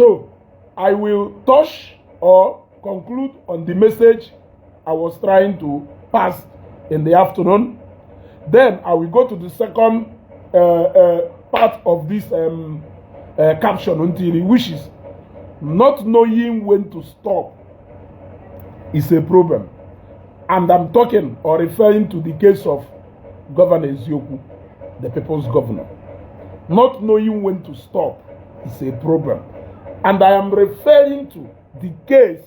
So I will touch or conclude on the message I was trying to pass in the afternoon. Then I will go to the second part of this caption until he wishes. Not knowing when to stop is a problem. And I'm talking or referring to the case of Governor Eziokwu, the people's governor. Not knowing when to stop is a problem. And I am referring to the case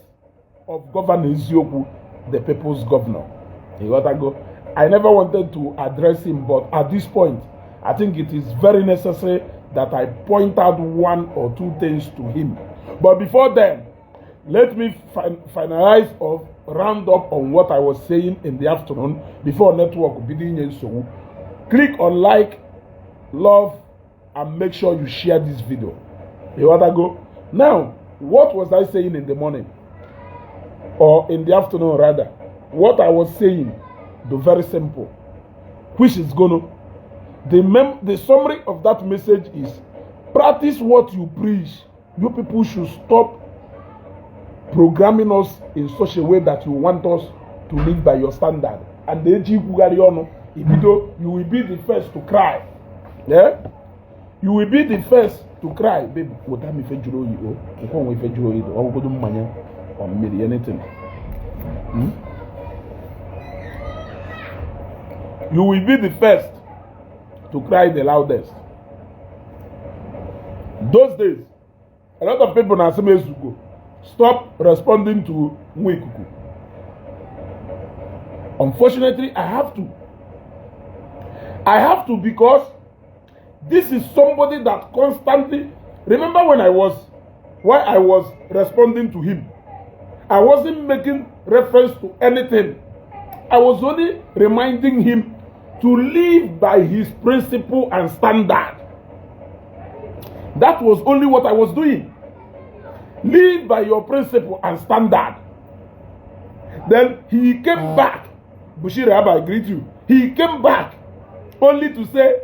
of Governor Eziokwu, the people's governor. You got to go. I never wanted to address him, but at this point, I think it is very necessary that I point out one or two things to him. But before then, let me finalize or round up on what I was saying in the afternoon before network begin. So click on like, love, and make sure you share this video. You want to go? Now, what was I saying in the morning? Or in the afternoon rather? What I was saying, the very simple, which is gonna, the summary of that message is, practice what you preach. You people should stop programming us in such a way that you want us to live by your standard. And then you will be the first to cry. Yeah? You will be the first to cry. Baby, what time if you you will be the first to cry the loudest. Those days, a lot of people now say go stop responding to Mwikuku. Unfortunately, I have to. I have to because this is somebody that constantly. Remember when I was responding to him, I wasn't making reference to anything. I was only reminding him to live by his principle and standard. That was only what I was doing. Live by your principle and standard. Then he came back. Bushiri Abba, I greet you. He came back only to say,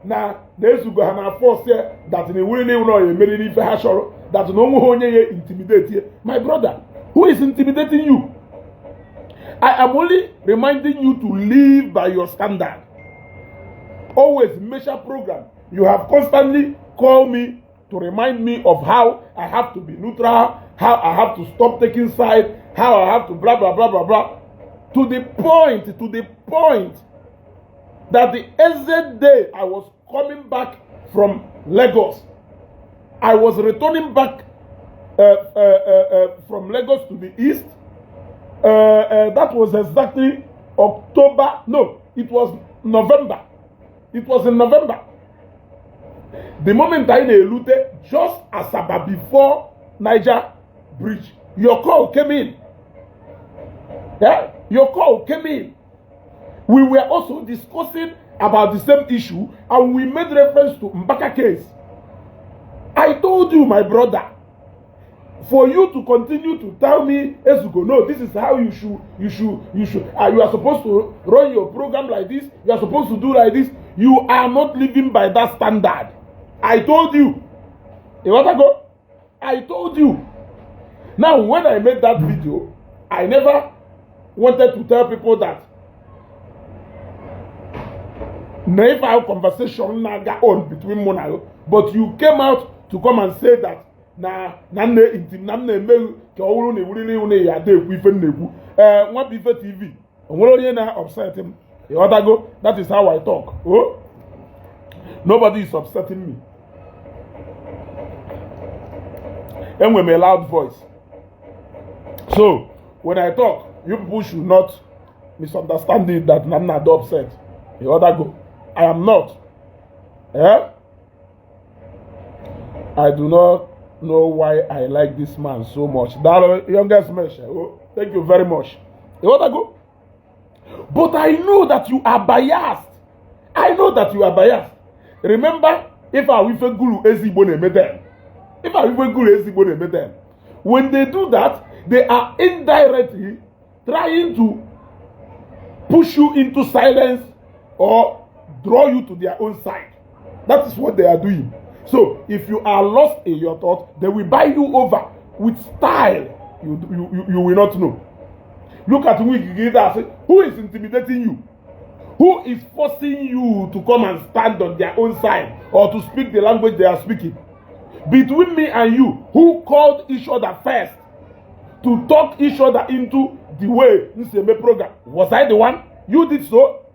na there's go hana force that in a way that no one intimidate you. My brother, who is intimidating you? I am only reminding you to live by your standard. Always measure program. You have constantly called me to remind me of how I have to be neutral, how I have to stop taking side, how I have to blah blah blah blah blah. To the point that the exact day I was coming back from Lagos, I was returning back from Lagos to the east. That was exactly October. No, it was November. It was in November. The moment I eluded, just as about before Niger Bridge, your call came in. Yeah, your call came in. We were also discussing about the same issue, and we made reference to Mbaka case. I told you, my brother, for you to continue to tell me, Ezugo, no, this is how you should, you are supposed to run your program like this, you are supposed to do like this, you are not living by that standard. I told you. You want to go? I told you. Now, when I made that video, I never wanted to tell people that never have conversation on between Monayo, but you came out to come and say that TV upset him. That is how I talk. Oh? Nobody is upsetting me. And with a loud voice. So when I talk, you people should not misunderstand it that I'm not upset. You other go. I am not. Eh? I do not know why I like this man so much. That youngest man, oh, thank you very much. You other go. But I know that you are biased. I know that you are biased. Remember, if I will guru Ezibone Meden, when they do that, they are indirectly trying to push you into silence or draw you to their own side. That is what they are doing. So if you are lost in your thought, they will buy you over with style. You will not know. Look at who is intimidating you? Who is forcing you to come and stand on their own side or to speak the language they are speaking? Between me and you, who called each other first to talk each other into the way Nseme program? Was I the one? You did so.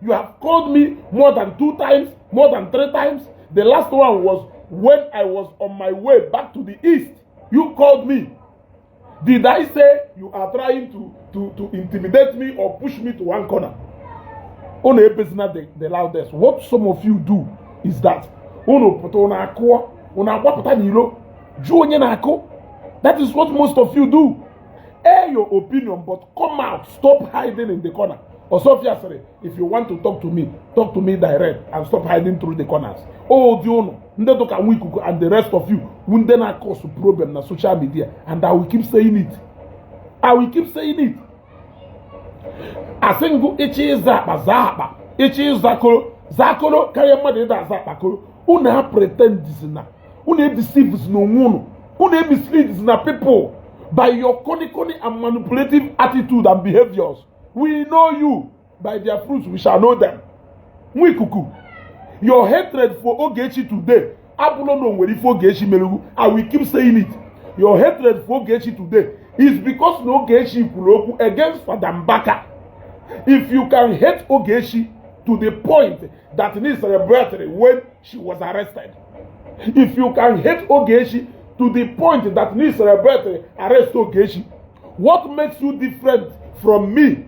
You have called me more than 2 times, more than 3 times. The last one was when I was on my way back to the east. You called me. Did I say you are trying to intimidate me or push me to one corner? On a business the loudest. What some of you do is that that is what most of you do. Air your opinion, but come out. Stop hiding in the corner. Or Sophia said, if you want to talk to me direct and stop hiding through the corners. Oh, do you know? And the rest of you will then cause a problem on social media. And I will keep saying it. I will keep saying it. I think ichi zapa ichi zakolo carry money that zapakolo. Una pretend this na. Una deceive no one. Una mislead na people by your cunning and manipulative attitude and behaviors. We know you. By their fruits we shall know them. Your hatred for Ogechi today, I will keep saying it. Your hatred for Ogechi today is because no Ogechi Kuloku against Fadam Baka. If you can hate Ogechi to the point that needs celebratory when she was arrested, if you can hate Ogechi to the point that needs celebratory arrest Ogechi, what makes you different from me,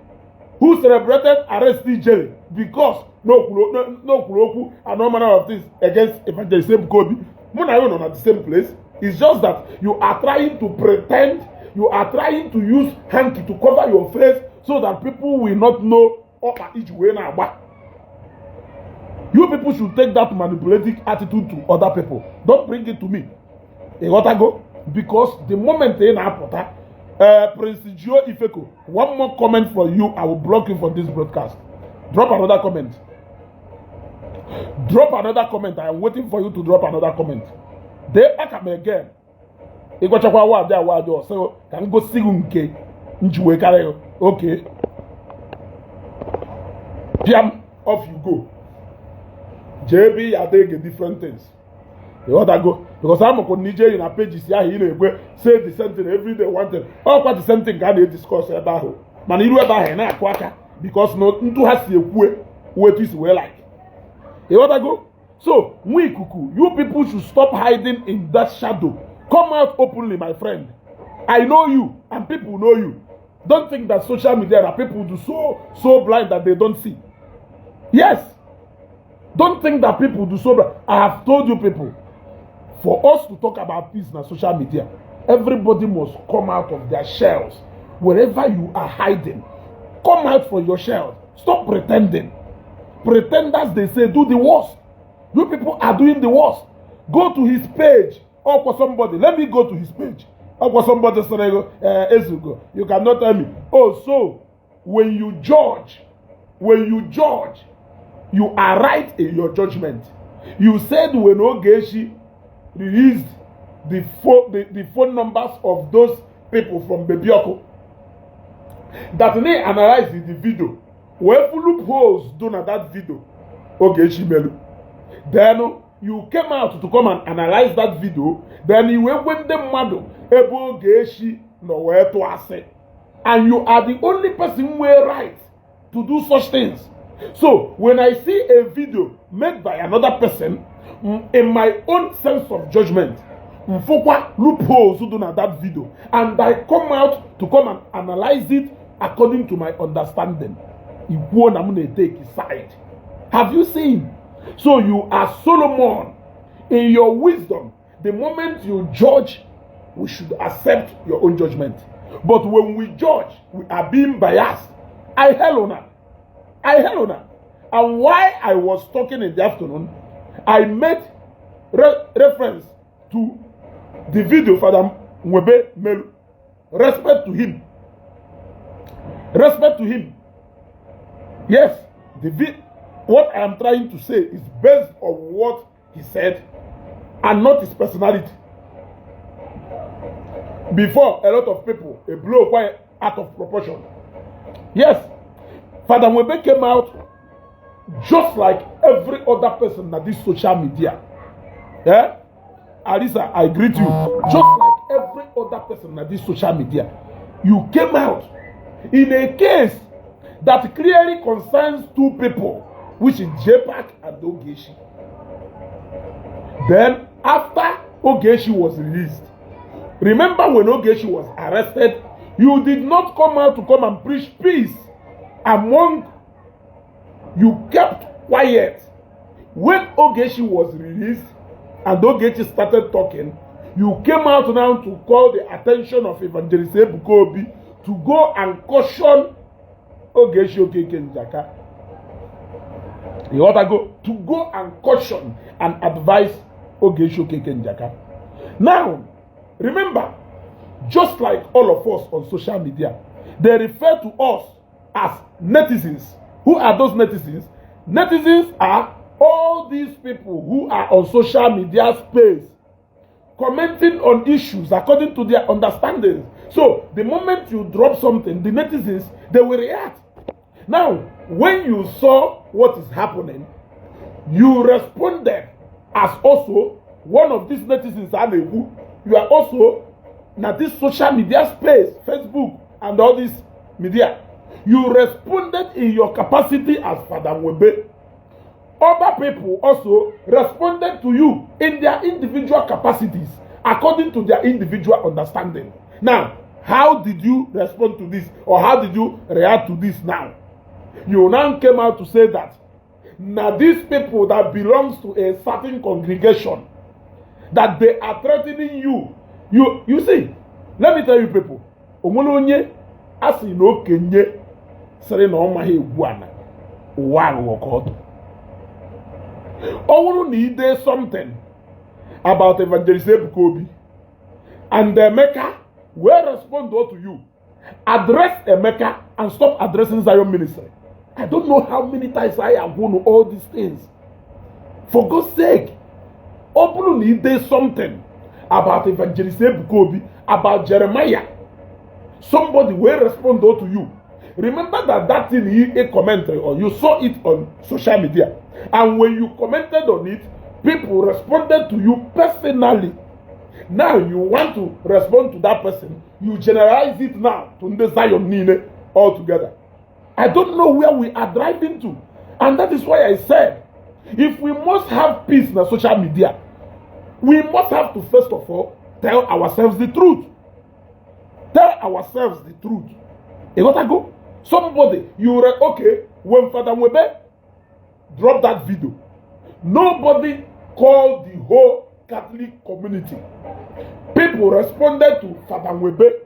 who celebrated arrest Jerry because no kuroku and no manner of things against Evangelist Kobe? Muna you not at the same place. It's just that you are trying to pretend, you are trying to use hanky to cover your face so that people will not know each way now. You people should take that manipulative attitude to other people. Don't bring it to me. You got to go? Because the moment they are Prince Gio Ifeko, one more comment for you, I will block you for this broadcast. Drop another comment. Drop another comment. I am waiting for you to drop another comment. They come again. You got to so can go see okay. Piam, off you go. JB, I take different things. You want to go? Because I'm a Niger in a page, say the same thing every day, one thing. Oh, what the same thing can they discuss about? Man, you about here now, quaka, because no, into has the way is well like. You want to go? So, you people should stop hiding in that shadow. Come out openly, my friend. I know you, and people know you. Don't think that social media are people do so blind that they don't see. Yes. Don't think that people do so blind. I have told you people. For us to talk about peace on social media, everybody must come out of their shells. Wherever you are hiding, come out from your shells. Stop pretending. Pretenders, they say, do the worst. You people are doing the worst. Go to his page. Or for somebody, let me go to his page. Or for somebody say, Eziokwu, you cannot tell me. Oh, so when you judge, you are right in your judgment. You said when Ogechi released the phone numbers of those people from Bebioko, that they analyzed the video. Where loopholes done at that video, Ogechi Melu. Then you came out to come and analyze that video. Then you went the model able Ogechi nowhere to assay, and you are the only person who are right to do such things. So when I see a video made by another person, in my own sense of judgment, loopholes who do not that video, and I come out to come and analyze it according to my understanding. You won't I'm gonna take his side. Have you seen? So you are Solomon in your wisdom. The moment you judge, we should accept your own judgment. But when we judge, we are being biased. I hell on her. And why I was talking in the afternoon, I made reference to the video Father Mwebe Melu. Respect to him. Respect to him. Yes, what I am trying to say is based on what he said. and not his personality. Before, a lot of people, a blow quite out of proportion. Yes, Father Webe came out just like every other person that this social media. Yeah? Alisa, I greet you. Just like every other person that this social media. You came out in a case that clearly concerns two people, which is JPAC and Ogechi. Then, after Ogechi was released, remember when Ogechi was arrested, you did not come out to come and preach peace among. You kept quiet. When Ogechi was released and Ogechi started talking, you came out now to call the attention of Evangelist Ebuka to go and caution Ogechi Okeke Njaka. You ought to go and caution and advise Ogechi Okeke Njaka. Now, remember, just like all of us on social media, they refer to us as netizens. Who are those netizens? Netizens are all these people who are on social media space commenting on issues according to their understanding. So the moment you drop something, the netizens, they will react. Now, when you saw what is happening, you responded as also one of these netizens. You are also now this social media space, Facebook and all this media. You responded in your capacity as Father Webe. Other people also responded to you in their individual capacities according to their individual understanding. Now, how did you respond to this, or how did you react to this now? You now came out to say that now these people that belongs to a certain congregation, that they are threatening you. You see, let me tell you people, Omolonye asi no kenye sere na omahe egwana wa wokodo. Owuru need something about Evangelist Ebuka and Emeka will respond to you. Address Emeka and stop addressing Zion Ministry. I don't know how many times I have won all these things. For God's sake, Owuru need something about Evangelist Ebuka, about Jeremiah. Somebody will respond to you. Remember that thing he a commentary, or you saw it on social media, and when you commented on it, people responded to you personally. Now you want to respond to that person, you generalize it now to the Zion Nine altogether. I don't know where we are driving to, and that is why I said, if we must have peace in social media, we must have to first of all tell ourselves the truth. Tell ourselves the truth. You gotta go. Somebody, you read, okay, when Father Webe dropped that video, nobody called the whole Catholic community. People responded to Father Webe.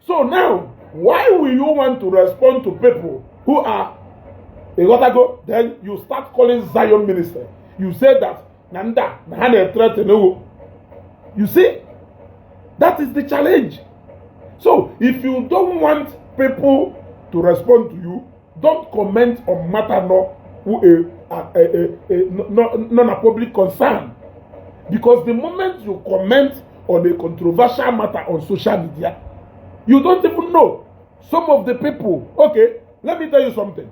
So now, why will you want to respond to people who are, you gotta go, then you start calling Zion Ministry. You say that, Nanda, you see, that is the challenge. So, if you don't want people to respond to you, don't comment on matter non a public concern. Because the moment you comment on a controversial matter on social media, you don't even know. Some of the people, okay, let me tell you something.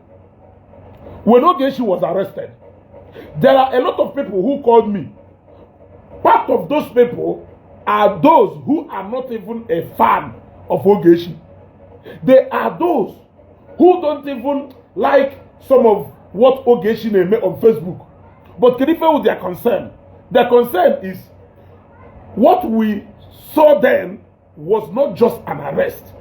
When Ogechi was arrested, there are a lot of people who called me. Part of those people are those who are not even a fan of Ogechi. They are those who don't even like some of what Ogechi made on Facebook. But can you feel their concern? Their concern is what we saw then was not just an arrest.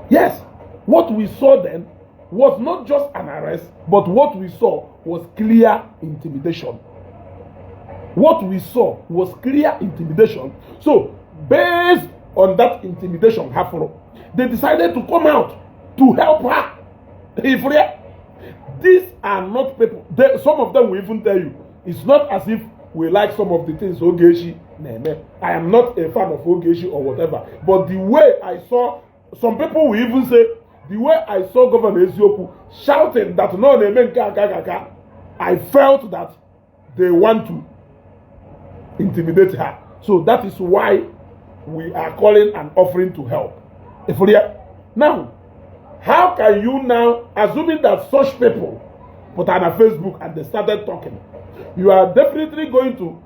Yes, what we saw then was not just an arrest, but what we saw was clear intimidation. What we saw was clear intimidation. So, based on that intimidation, they decided to come out to help her. These are not people. Some of them will even tell you, it's not as if we like some of the things Ogechi. I am not a fan of Ogechi or whatever. But the way I saw, some people will even say, the way I saw Governor Eziokwu shouting that no, I felt that they want to intimidate her. So that is why we are calling and offering to help. Now, how can you now, assuming that such people put on a Facebook and they started talking, you are definitely going to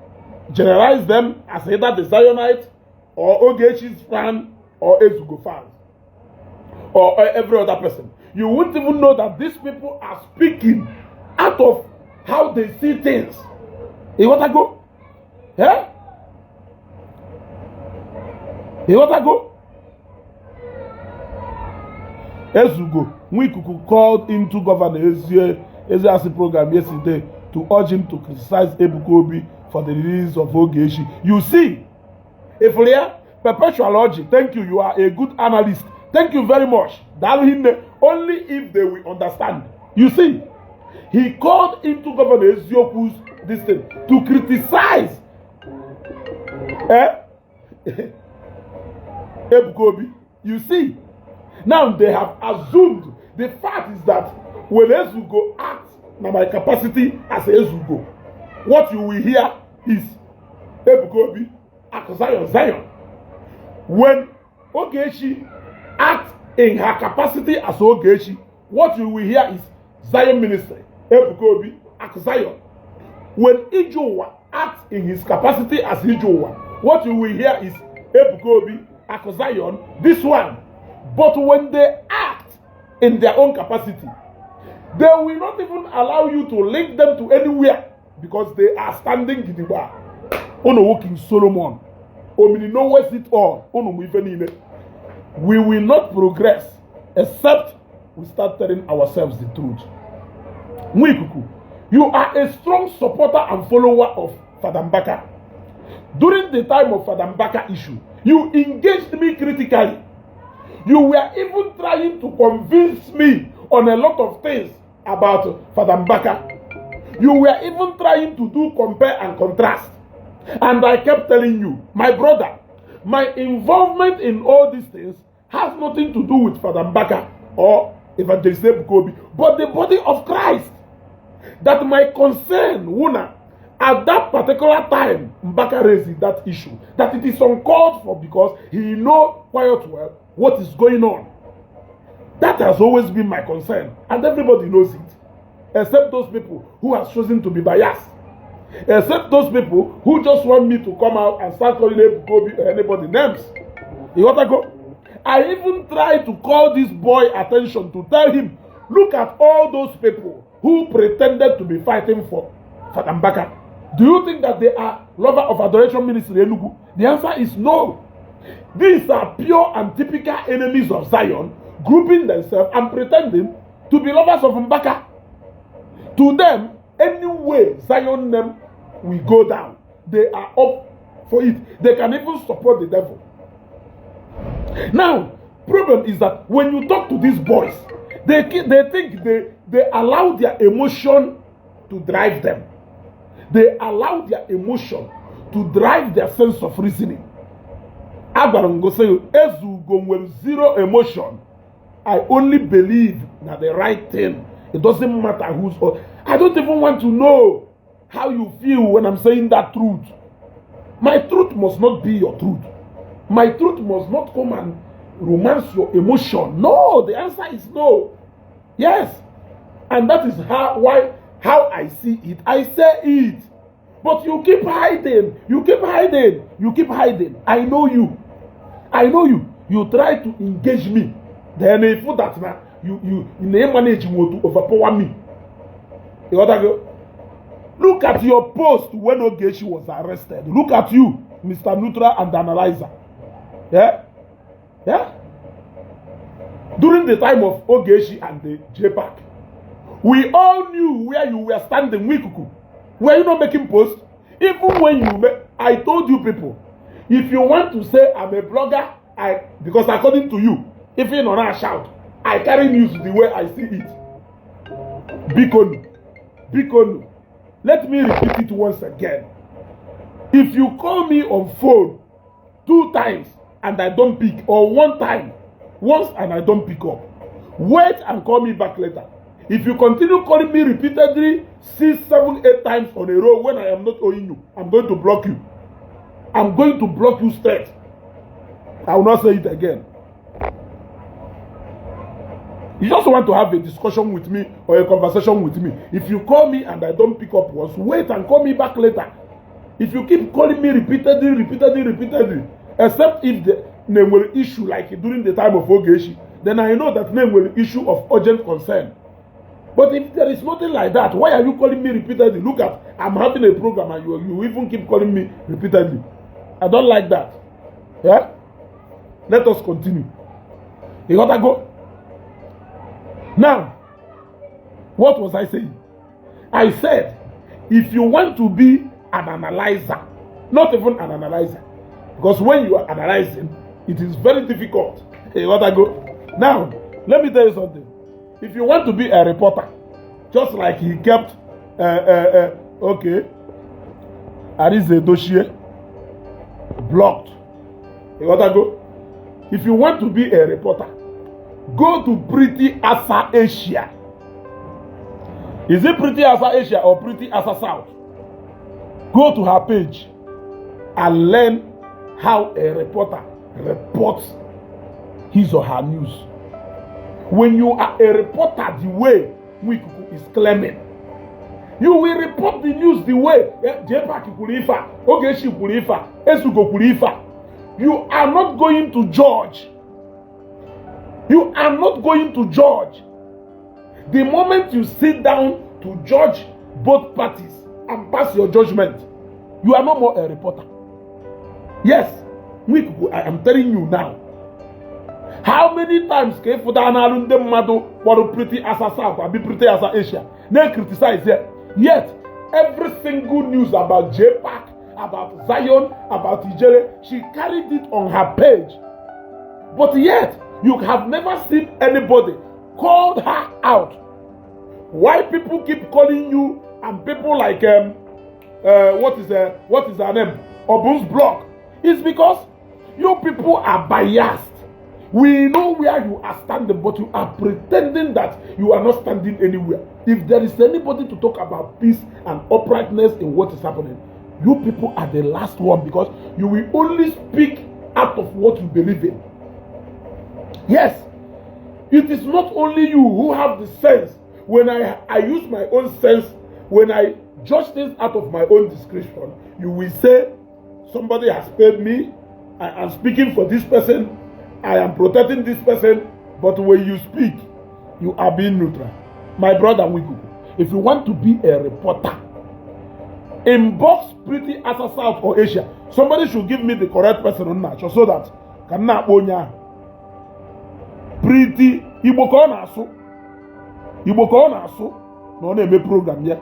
generalize them as either the Zionite or Ogechi's fan or Eziokwu fan or every other person. You won't even know that these people are speaking out of how they see things. You want to go? Yeah? You want to go? Eziokwu, Nwikuku called into Governor Eziokwu program yesterday to urge him to criticize Ebuka Obi for the release of Ogechi. You see, perpetual urging. Thank you. You are a good analyst. Thank you very much. Only if they will understand. You see, he called into Governor Eziokwu's this thing to criticize Ebuka Obi. You see, now they have assumed. The fact is that when Eziokwu acts now my capacity as Eziokwu, what you will hear is Ebuka Obi Zion. When Ogechi acts in her capacity as Ogechi, what you will hear is Zion ministry, Ebuka Obi Zion. When Ijowa acts in his capacity as Ijowa, what you will hear is Ebuka Obi Zion, this one. But when they act in their own capacity, they will not even allow you to link them to anywhere because they are standing gidigba. Ono walking Solomon. Omini no waste it all. Ono muifenine. We will not progress except we start telling ourselves the truth. Nwikuku, you are a strong supporter and follower of Father Mbaka. During the time of Father Mbaka issue, you engaged me critically. You were even trying to convince me on a lot of things about Father Mbaka. You were even trying to do compare and contrast. And I kept telling you, my brother, my involvement in all these things has nothing to do with Father Mbaka or Evangelist Ebuka Obi, but the body of Christ. That my concern, Wuna, at that particular time, Mbaka raised that issue, that it is uncalled for because he knows quite well what is going on. That has always been my concern, and everybody knows it, except those people who have chosen to be biased, except those people who just want me to come out and start calling anybody names. You want to go? I even tried to call this boy attention to tell him, look at all those people who pretended to be fighting for Father Mbaka. Do you think that they are lover of adoration ministry Enugu? The answer is no. These are pure and typical enemies of Zion, grouping themselves and pretending to be lovers of Mbaka. To them, any way Zion name will go down, they are up for it. They can even support the devil. Now, problem is that when you talk to these boys, they think they allow their emotion to drive them. They allow their emotion to drive their sense of reasoning. Agbarongo say, Eziokwu with zero emotion. I only believe that the right thing. It doesn't matter who's. I don't even want to know how you feel when I'm saying that truth. My truth must not be your truth. My truth must not come and romance your emotion. No, the answer is no. Yes. And that is how I see it. I say it. But you keep hiding. You keep hiding. You keep hiding. I know you. I know you. You try to engage me. Then if that now, you manage to overpower me. You other go. Look at your post when Ogechi was arrested. Look at you, Mr. Neutral and Analyzer. Yeah? Yeah? During the time of Ogechi and the JPAC, we all knew where you were standing. Nwikuku. Were you not making posts? Even when I told you people, if you want to say I'm a blogger, because according to you, if you don't shout, I carry news the way I see it. Bikonu. Let me repeat it once again. If you call me on phone 2 times and I don't pick, or 1 time, once and I don't pick up, wait and call me back later. If you continue calling me repeatedly 6, 7, 8 times on a row when I am not owing you, I'm going to block you. I'm going to block you straight. I will not say it again. You just want to have a discussion with me or a conversation with me. If you call me and I don't pick up once, wait and call me back later. If you keep calling me repeatedly, except if the name will issue like during the time of Ogeshi, then I know that name will issue of urgent concern. But if there is nothing like that, why are you calling me repeatedly? Look at, I'm having a program and you even keep calling me repeatedly. I don't like that. Yeah? Let us continue. You gotta go. Now, what was I saying? I said, if you want to be an analyzer, not even an analyzer, because when you are analyzing, it is very difficult. You gotta go. Now, let me tell you something. If you want to be a reporter, just like he kept, okay, Arize dossier blocked. You gotta go. If you want to be a reporter, go to Pretty Asa Asia. Is it Pretty Asa Asia or Pretty Asa South? Go to her page and learn how a reporter reports his or her news. When you are a reporter the way Mwikuku is claiming, you will report the news the way Jepaki Kulifa, Ogeshi Kulifa, Esugo Kulifa. You are not going to judge. You are not going to judge. The moment you sit down to judge both parties and pass your judgment, you are no more a reporter. Yes, I am telling you now. How many times can you Pretty Asa South and be Pretty Asa Asia? They criticize it. Yet, every single news about JPAC, about Zion, about Ijele, she carried it on her page. But yet, you have never seen anybody called her out. Why people keep calling you and people like what is her name? Obun's blog? It's because you people are biased. We know where you are standing, but you are pretending that you are not standing anywhere. If there is anybody to talk about peace and uprightness in what is happening, you people are the last one, because you will only speak out of what you believe in. Yes, it is not only you who have the sense. When I use my own sense, when I judge things out of my own discretion, you will say, somebody has paid me, I am speaking for this person, I am protecting this person, but when you speak, you are being neutral. My brother Wiku, if you want to be a reporter, inbox Pretty Asa South or Asia. Somebody should give me the correct person on that, so that can not onya Pretty Igbo ko na aso no na eme program ya.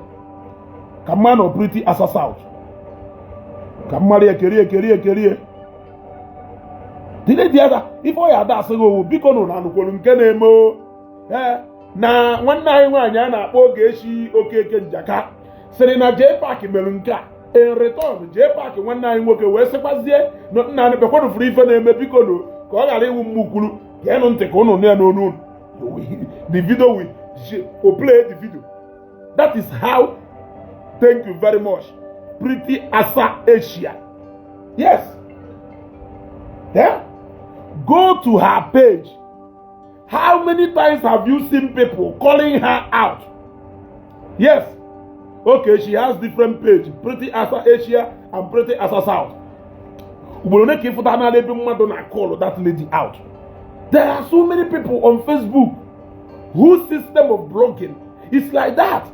Kama no Pretty Asa South. Kama le keri. Dile dia da ifo ya da aso biko no na nukwolu nke na eme o. Na nwanne anyị nwanyị a na-akpọ Ogechi Okeke Njaka sịrị na JPAC mere nke a. In return, JPAC nwanne anyị nwoke wee sịkwazie na nna anyị bekwado furu ife na-eme biko no ka ọ ghara iwu mmukwuru geenụ ntị ka unu nụ ya n'onu. The video will play the video. That is how. Thank you very much. Pretty Asa Asia. Yes. Yeah. Go to her page. How many times have you seen people calling her out? Yes. Okay, she has different page. Pretty Asa Asia and Pretty Asa South. Call that lady out. There are so many people on Facebook whose system of blogging is like that.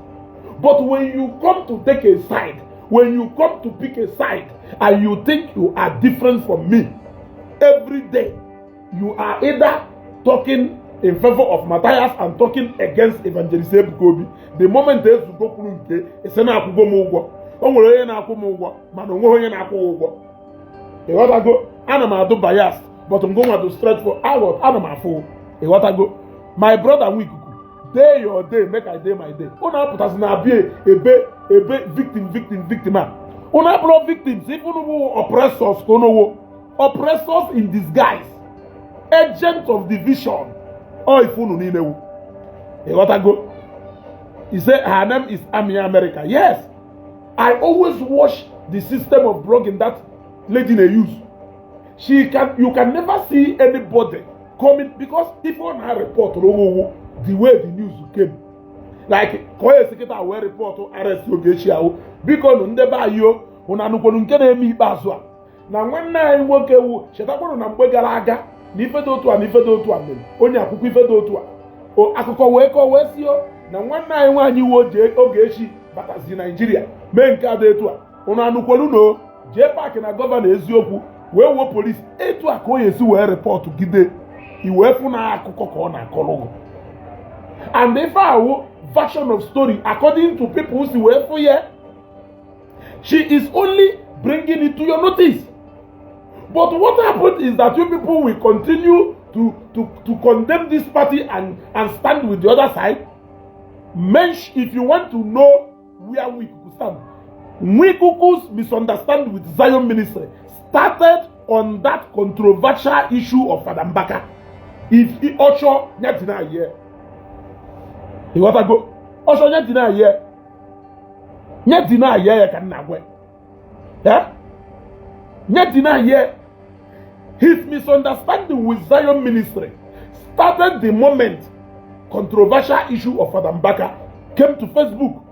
But when you come to take a side, when you come to pick a side, and you think you are different from me, every day you are either talking in favor of Matthias and talking against Evangelist Ebukobi. The moment they go to it's an akugo mugwo. Onwere na akwu mugwo, mana onwe onye na akwu ugwo. E wata go, ana ma do bias, but I'm going to stretch for hours. Ana ma fo. E wata go. My brother Wikuku, day your day, make I day my day. Una put us na be victim. Una blow victims, even who oppressors, oppressors in disguise, agents of division. Oh, if you know, what I go, he said her name is Army America. Yes, I always watch the system of blogging that lady they use. You can never see anybody coming, because if on a report the way the news came, like Koye Seketa will report to arrest Ogechi because ndeba yo unanukonu nke na-eme ikpeazụ a na nwanne anyị nwoke wu chetakwanụ na mgbe gara aga na ife dị otu a na ife dị otu a mere onye akwụkwọ ife dị otu a akụkọ wee sio na nwanne anyị nwaanyị wo Ogechi batazi Nigeria mee nke a dị etu a unanukonu no jee paaki na gọvanọ Eziokwu wee wuo polisi etu a ka o yesi wee report gide iwe fụ na akụkọ ka ọ na-akọrọ. And if our version of story according to people who see where for here, she is only bringing it to your notice. But what happened is that you people will continue to condemn this party and stand with the other side. Mensch, if you want to know where we could stand, we could misunderstand with Zion ministry started on that controversial issue of Fadambaka. If he also not deny here. He want to go. Also, not deny here. Not deny here. Can not go. Yeah. Not deny here. His misunderstanding with Zion ministry started the moment controversial issue of Fadambaka came to Facebook.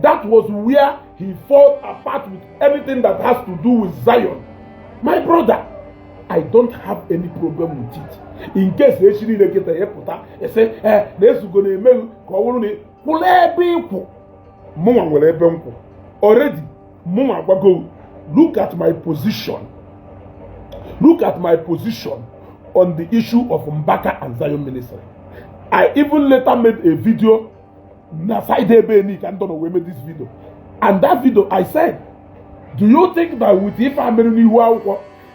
That was where he fell apart with anything that has to do with Zion. My brother, I don't have any problem with it. In case they should get a reporter, they say, let's go to email, already, look at my position. Look at my position on the issue of Mbaka and Zion ministry. I even later made a video. I don't know who made this video. And that video, I said, do you think that with Ifa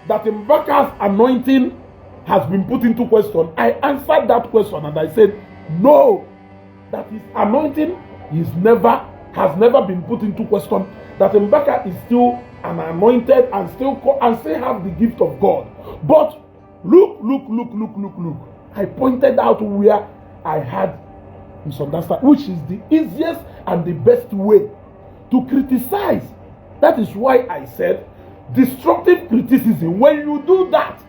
that Mbaka's anointing has been put into question? I answered that question and I said, no, that his anointing has never been put into question. That Mbaka is still an anointed and still have the gift of God. But look. I pointed out where I had misunderstanding, which is the easiest and the best way to criticize. That is why I said destructive criticism. When you do that,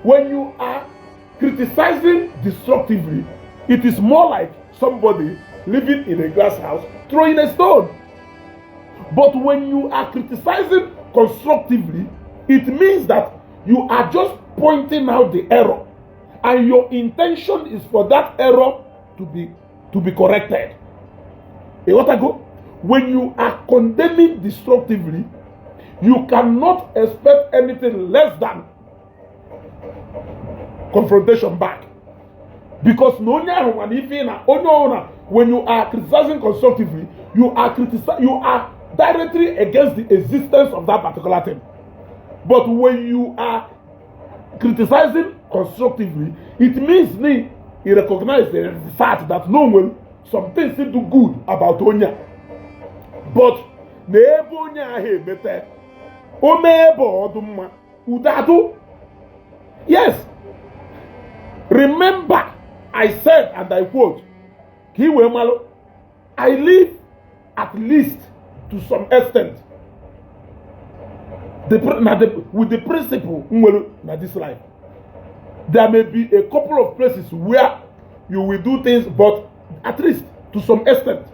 when you are criticizing destructively, it is more like somebody living in a glass house throwing a stone. But when you are criticizing constructively, it means that you are just pointing out the error, and your intention is for that error to be corrected. When you are condemning destructively, you cannot expect anything less than confrontation back. Because when you are criticizing constructively, you are directly against the existence of that particular thing. But when you are criticizing constructively, it means you recognize the fact that no one, some things do good about Onya. But yes, remember I said, and I quote, I live at least to some extent with the principle in this life. There may be a couple of places where you will do things, but at least to some extent.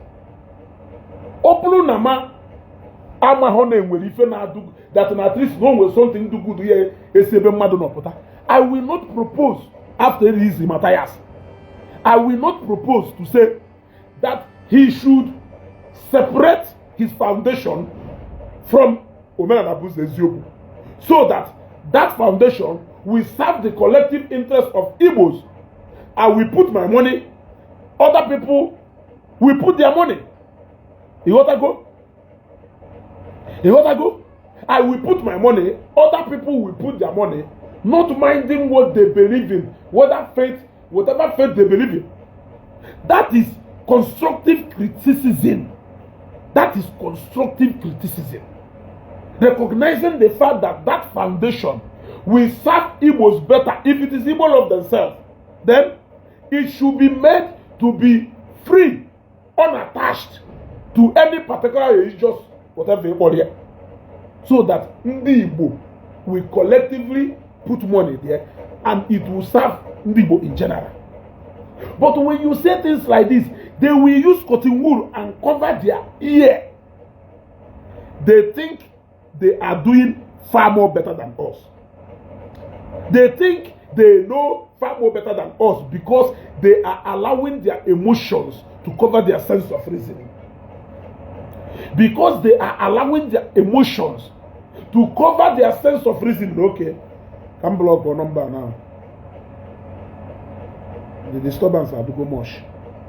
That at least no way something do good here. I will not propose after this Matthias. I will not propose to say that he should separate his foundation from Eziokwu, so that foundation will serve the collective interest of Igbos. I will put my money, other people will put their money. You want to go? I will put my money, other people will put their money, not minding what they believe in, whatever faith they believe in. That is constructive criticism. Recognizing the fact that that foundation will serve Igbos better. If it is Igbo of themselves, then it should be made to be free, unattached to any particular religious whatever. so that Ndi Igbo will collectively put money there and it will serve Ndi Igbo in general. But when you say things like this, they will use cotton wool and cover their ear. They think they are doing far more better than us. They think they know far more better than us because they are allowing their emotions to cover their sense of reasoning. Because they are allowing their emotions to cover their sense of reasoning. Okay, can block your number now. The disturbance are too much.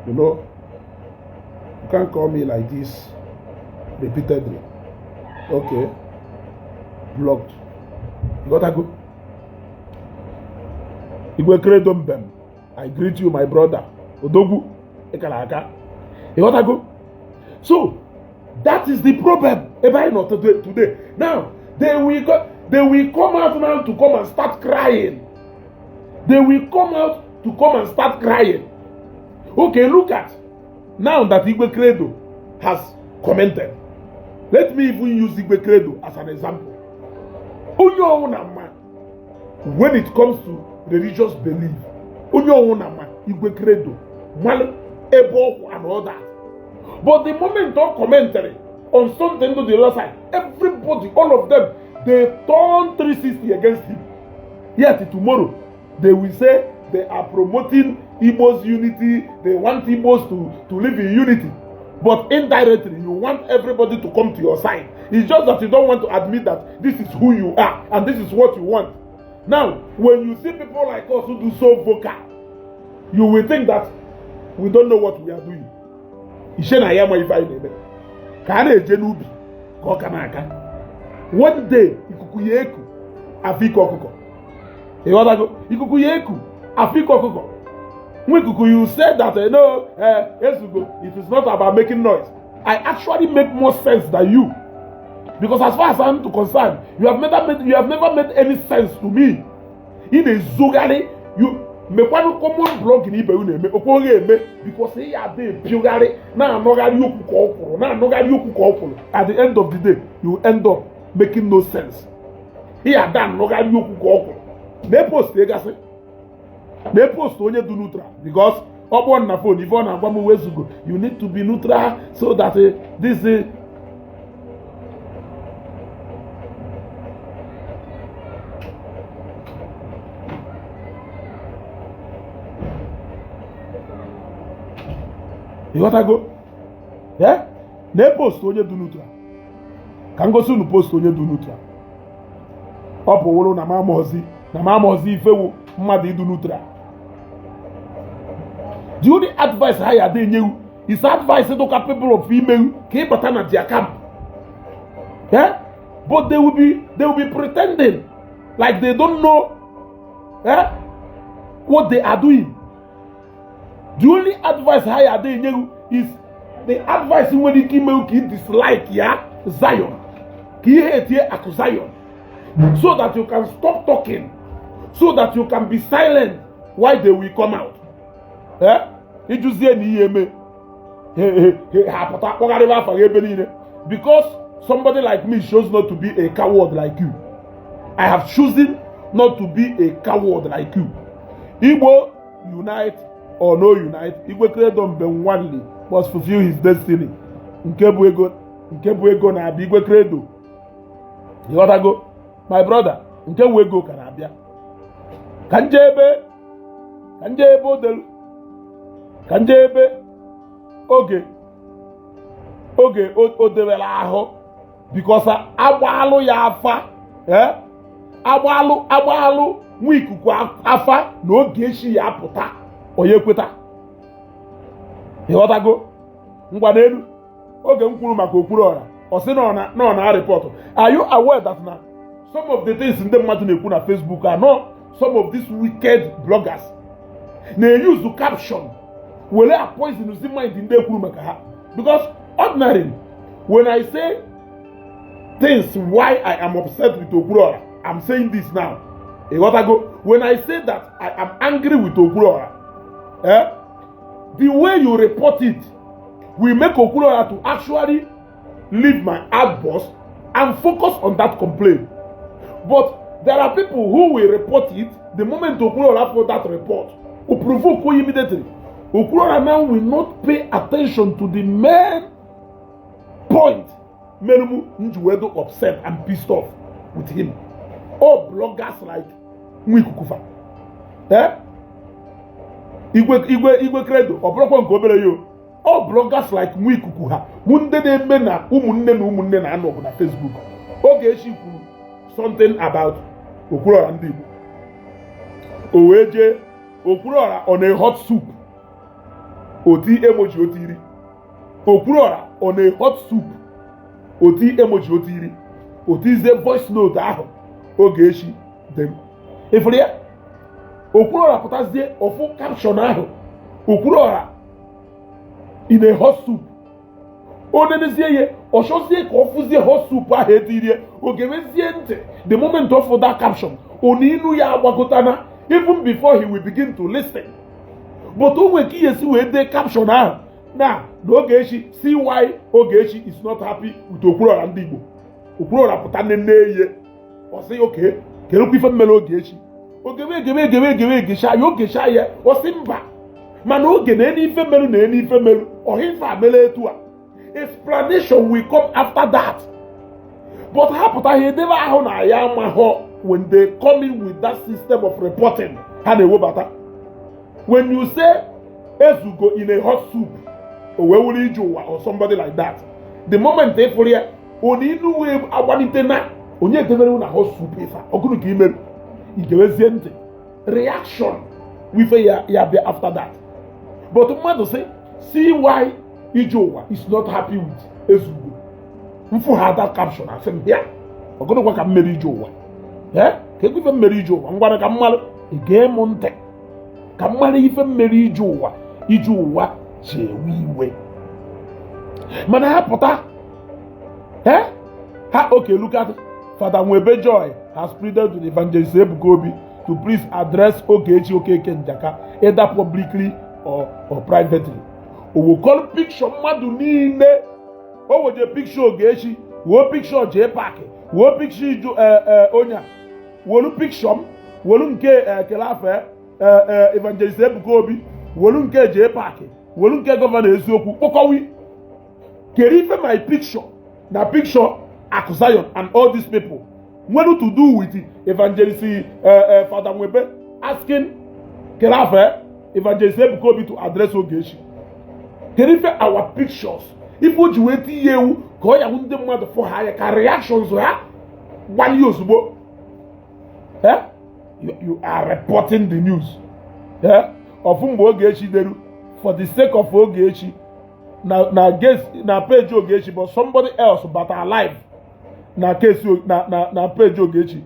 You know, you can't call me like this repeatedly. Okay, blocked. You gotta go. I greet you, my brother. Odogu, Ekalaka. You gotta go. So that is the problem. Not today. Now they will come out now to come and start crying. They will come out to come and start crying. Okay, look at now that Igwe Credo has commented. Let me even use Igwe Credo as an example. When it comes to religious belief, Igwe Credo, Ebo and all that. But the moment of commentary on something to the other side, everybody, all of them, they turn 360 against him. Yet tomorrow, they will say they are promoting Igbo's unity, they want Igbos to live in unity. But indirectly, you want everybody to come to your side. It's just that you don't want to admit that this is who you are and this is what you want. Now, when you see people like us who do so vocal, you will think that we don't know what we are doing. One day, ikukuyeku afiko kuko. Ikukuyeku afiko kuko. You said that Eziokwu, it is not about making noise. I actually make more sense than you, because as far as I'm concerned, you have never made any sense to me. In a Zogale, you make one common blog in Igbo because he are there purely now. At the end of the day, you end up making no sense. He are done. They post they post only do neutral because upon the phone, if on you need to be neutral so that this you gotta go. Yeah? They post only do neutral. Can go soon post only do neutral. Up wolo na mamozi ifewo mmadu do neutral. The only advice I had in you is advice to capable of female came but at their camp. Yeah? But they will be pretending like they don't know what they are doing. The only advice I had in you is the advice when you can dislike Zion. Ki hate Zion. So that you can stop talking. So that you can be silent while they will come out. Because somebody like me chose not to be a coward like you. I have chosen not to be a coward like you. Igbo unite or no unite, Igbo Credo Benwanli must fulfill his destiny. Nkebu ego na abi Igbo Credo. You gotta go, my brother. Nkebu ego kana abia. Kanjebe odelu. Kanjebe oge odewela ahụ because agbalụ ya afa agbalụ nwa ikuku afa na oge echi ya apụta onye kweta. Ịghọtago ngwa n'elu oge m kwuru maka okpuru ọra ọ sị na na report. Are you aware that now some of the things ndị mmadụ na-ekwu na Facebook are not some of these wicked bloggers na-use the caption will I poison the mind in the maka? Because ordinarily, when I say things why I am upset with Okurora, I'm saying this now. When I say that I am angry with Okurora, the way you report it will make Okurora to actually leave my outburst and focus on that complaint. But there are people who will report it the moment Okwuluora for that report. Who provoke immediately. Okwuluora now will not pay attention to the main point. Menumu Njuwedo upset and pissed off with him. All bloggers like Mwikukufa. Igwe Credo, or Brokon Kobereyo. All bloggers like Mwikukuha. Munde de Mena, Umunne na Anok na Facebook. Okay, she something about Okwuluora and Igbo. Oweje, Okwuluora on a hot soup. Oti emoji otiri. Okwuluora on a hot soup. Oti emoji otiri. Oti ze voice note ahụ. Ogechi dem. Ifere Okwuluora pụtazie ofu caption ahụ. Okwuluora in a hot soup. Odenezie ye, oshozie ka ofuzie hot soup ahụ etirie. Ogewezie ntị the moment of that caption. Oninu ya agbagotana even before he will begin to listen. But Onweki yesi we de caption ahụ. Now, Ogechi, see why Ogechi is not happy with Okwuluora and Igbo. Okwuluora pụta nene ye. Or say, okay, kero kwife mmele Ogechi. Ogebe gesha yo gesha ye. Or simba. Man oge na eni ife melu. Or hifa mele etua. Explanation will come after that. But ha pụta he never ahụ na ya amaho when they come in with that system of reporting. Ha na ewebata. When you say Ezugo in a hot soup, or somebody like that, the moment they for here, only new way awanitena, onye develu na hot soup ifa. Okunu ki email, igewezente reaction with a after that. But man to say, see why Ijowa is not happy with Ezugo. Mfu had that caption. I said, yeah, we're going to work at Mary Ijowa. Yeah, can we even Mary Ijowa? I'm going to come mal again monte. Come even Mary Ijowa. Chewiwe. Man, I put okay, look at it. Father Mwebe Joy has pleaded to the evangelist Ebukobi to please address Ogechi Kenjaka either publicly or privately. We will call picture Madu Nine. What was the picture Ogechi? What picture J Park? What picture Onya? What picture? What Kelafe evangelist Ebukobi? What J Park? Won't get governor Eziokwu. Okawi. Kerife my picture. Na picture Akusayon and all these people. What to do with it? Evangelist Father Mwebe asking Kerafe Evangelist Ebukobi to address Ogechi. Kerife our pictures. If what you wait you go ya wunde mother for higher reactions ha 1 year ago. You are reporting the news. Of whom Ogechi deru. For the sake of Ogechi, na page Ogechi, but somebody else but alive. Na case na page Ogechi.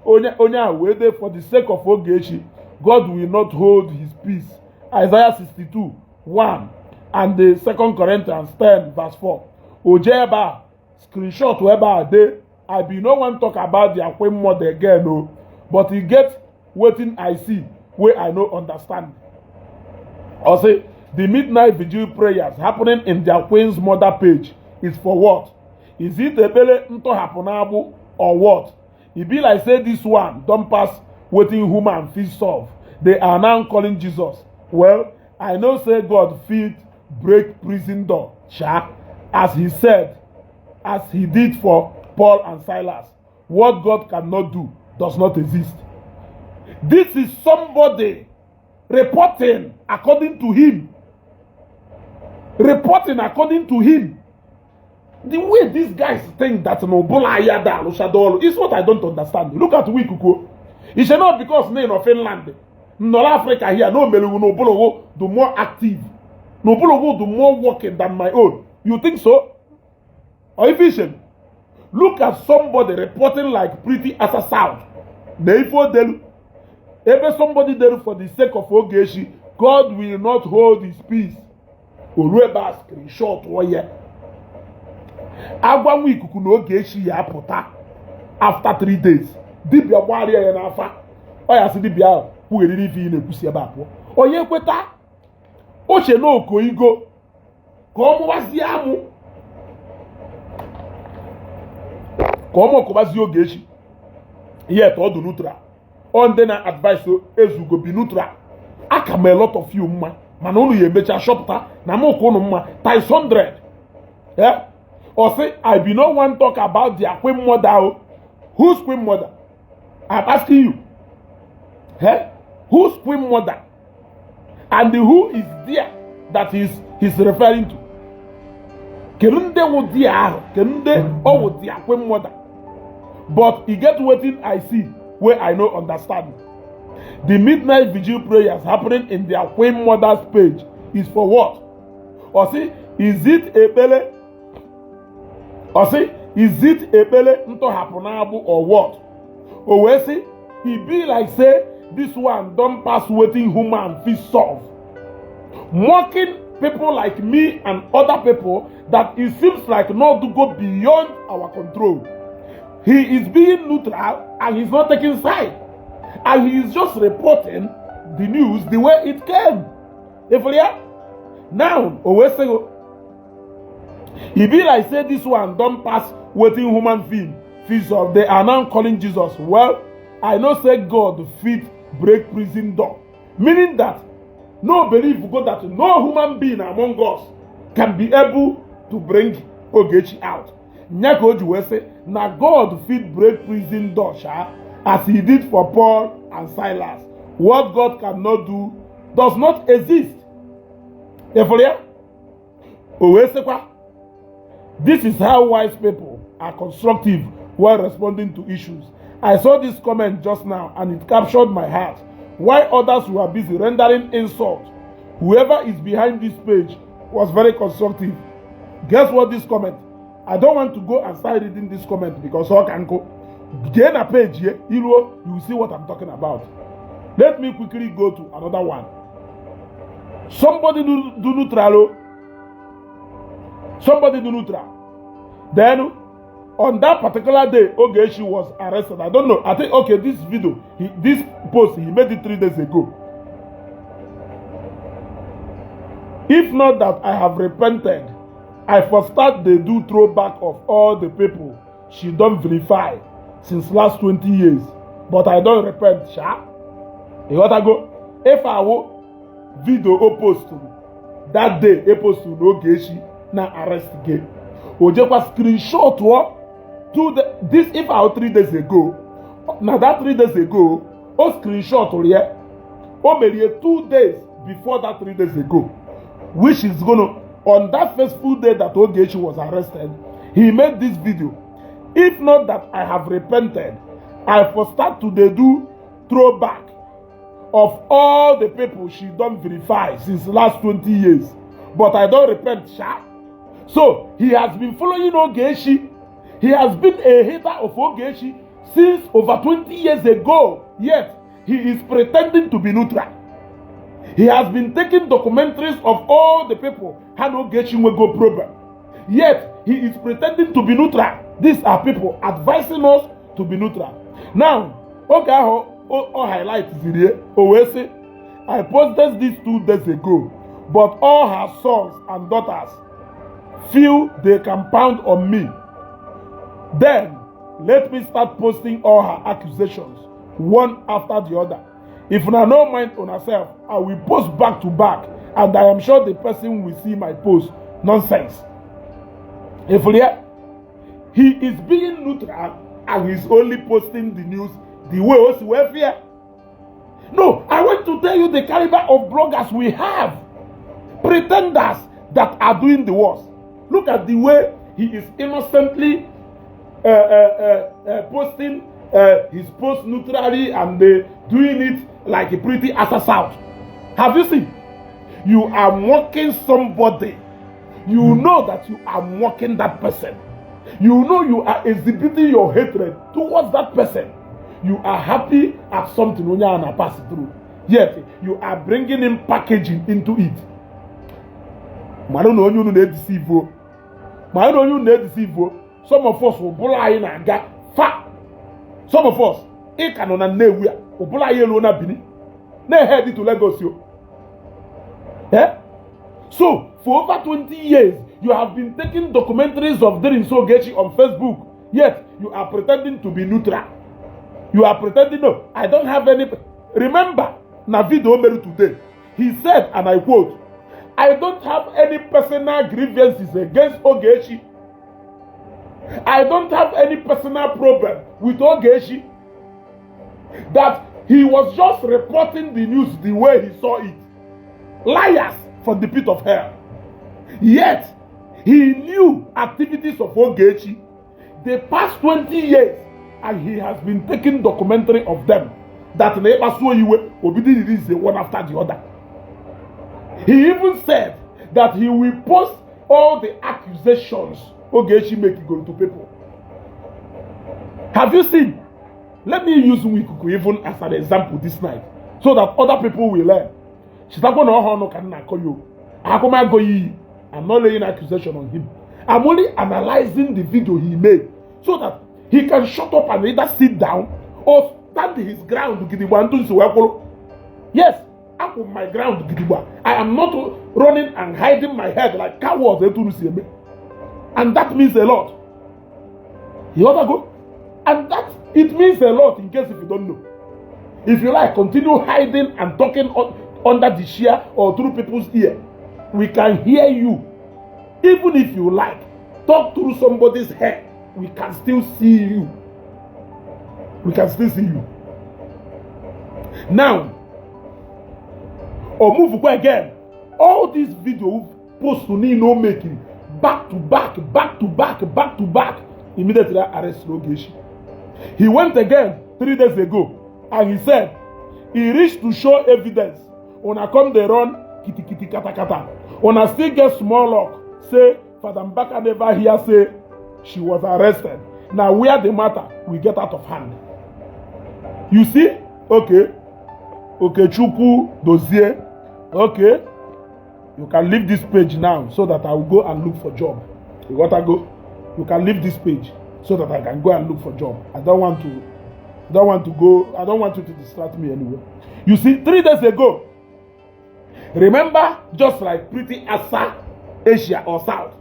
Onya wait for the sake of Ogechi, God will not hold his peace. Isaiah 62:1 and the 2 Corinthians 10:4. Ojeba screenshot whereby they I be no one talk about the Akwem mother again, no, but he get waiting I see where I no understand. Or say the midnight vigil prayers happening in their Queen's mother page is for what? Is it a bele nto haponabu or what? It be like say this one don't pass waiting human feet solve. They are now calling Jesus. Well, I know say God feet break prison door, as he said, as he did for Paul and Silas. What God cannot do does not exist. This is somebody reporting according to him. Reporting according to him. The way these guys think that Nobola Yada Lushadolo is what I don't understand. Look at Wikuko. It's not because name of Finland. North Africa here, no Melu, no Bologo, the more active. No Bologo, the more working than my own. You think so? Or efficient? Look at somebody reporting like pretty as a sound. Therefore, ever somebody there for the sake of Ogechi, God will not hold his peace. Urueba screenshot warrior. Agwa Wikuku no Ogechi ya puta after 3 days. Dibia warrior ya nafa. Oya si dibia who really fi na kusi eba apo. Oye kweta. Oche no okoigo. Ko mu wasi amu. Komo Kobazi Ogechi. Yet, all the neutral. On then advice Ezugo be neutral. I can a lot of you, man. Manonu ye becha shopta. Namo kono ma. Times 100. Yeah? Or say, I be no one talk about their queen mother. Who's queen mother? I'm asking you. Eh? Who's queen mother? And who is there that he's referring to? Kenunde wo dia, kenunde o wo dia queen mother. But he get waiting I see where I know understand. The midnight vigil prayers happening in their queen mother's page is for what? Or see, is it a bele? Or see, is it a bele into haponabu or what? Or we see, he be like say, this one don't pass waiting human fit solve. Mocking people like me and other people that it seems like not to go beyond our control. He is being neutral and he's not taking side. And he is just reporting the news the way it came. If we are now, always say, he be like say this one don't pass waiting human fees of they are now calling Jesus. Well, I know say God fit break prison door. Meaning that no believe God that no human being among us can be able to bring Ogechi out. Nyakoji will say, now God fit break prison door, as he did for Paul and Silas. What God cannot do does not exist. This is how wise people are constructive while responding to issues. I saw this comment just now and it captured my heart. While others were busy rendering insult, whoever is behind this page was very constructive. Guess what this comment? I don't want to go and start reading this comment because all can go. Gain a page here, you will see what I'm talking about. Let me quickly go to another one. Somebody do neutral. Somebody do neutral. Then, on that particular day, Ogechi was arrested. I don't know. I think, okay, this video, this post, he made it 3 days ago. If not that I have repented, I first start they do throwback of all the people she don't vilify since last 20 years. But I don't repent, sha. You gotta go. If I will video post that day, post to Ogechi, now arrest again. Ojekwa screenshot what? This if I was 3 days ago, now that 3 days ago, screenshot or yeah, made 2 days before that 3 days ago, which is gonna on that fateful day that Ogechi was arrested, he made this video. If not that I have repented, I for start to do throwback of all the people she don't verify since the last 20 years, but I don't repent, sha. So he has been following Ogechi. He has been a hater of Ogechi since over 20 years ago. Yet he is pretending to be neutral. He has been taking documentaries of all the people had Ogechi will go problem. Yet he is pretending to be neutral. These are people advising us to be neutral. Now, okay, I'll highlight here. Owese, I posted this 2 days ago, but all her sons and daughters feel they can pound on me. Then let me start posting all her accusations one after the other. If una no mind on herself, I will post back to back, and I am sure the person will see my post. Nonsense. If he is being neutral and he's only posting the news the way also welfare. No, I want to tell you the caliber of bloggers we have. Pretenders that are doing the worst. Look at the way he is innocently posting his post neutrally and doing it like a pretty assassin. Have you seen? You are mocking somebody. You know that you are mocking that person. You know you are exhibiting your hatred towards that person. You are happy at something when you are passing through. Yet you are bringing in packaging into it. I don't know you need to deceive you. I don't know you need to deceive you. Some of us will buy in and get fat. Some of us, it cannot nowhere. Will buy yellow na bini. Ne head to Lagos you. Eh? So for over 20 years, you have been taking documentaries of Ogechi on Facebook. Yet you are pretending to be neutral. You are pretending, no, I don't have any. Remember, na video made today, he said, and I quote, I don't have any personal grievances against Ogechi. I don't have any personal problem with Ogechi. That he was just reporting the news the way he saw it. Liars from the pit of hell. Yet, he knew activities of Ogechi the past 20 years, and he has been taking documentary of them. That will be released one after the other. He even said that he will post all the accusations Ogechi making going to people. Have you seen? Let me use Wikuku even as an example this night, so that other people will learn. She's not going to know how call you. I'm not laying accusation on him. I'm only analyzing the video he made so that he can shut up and either sit down or stand his ground. Yes, I'm on my ground. I am not running and hiding my head like cowards. And that means a lot. You ought to go. And that it means a lot in case if you don't know. If you like, continue hiding and talking under the chair or through people's ear. We can hear you. Even if you like, talk through somebody's head. We can still see you. We can still see you. Now, or move again. All these videos post to no making back to back. Immediately arrest Ogechi. He went again 3 days ago and he said he reached to show evidence. Una come they run kitty kata kata. Una still get small luck. Say Father Mbaka never hear say she was arrested. Now where the matter we get out of hand. You see? Okay. Okay, Chukwu Dozie. Okay. You can leave this page now so that I will go and look for job. You gotta go. You can leave this page so that I can go and look for job. I don't want you to distract me anyway. You see, 3 days ago, remember, just like Pretty Asa, Asia or South,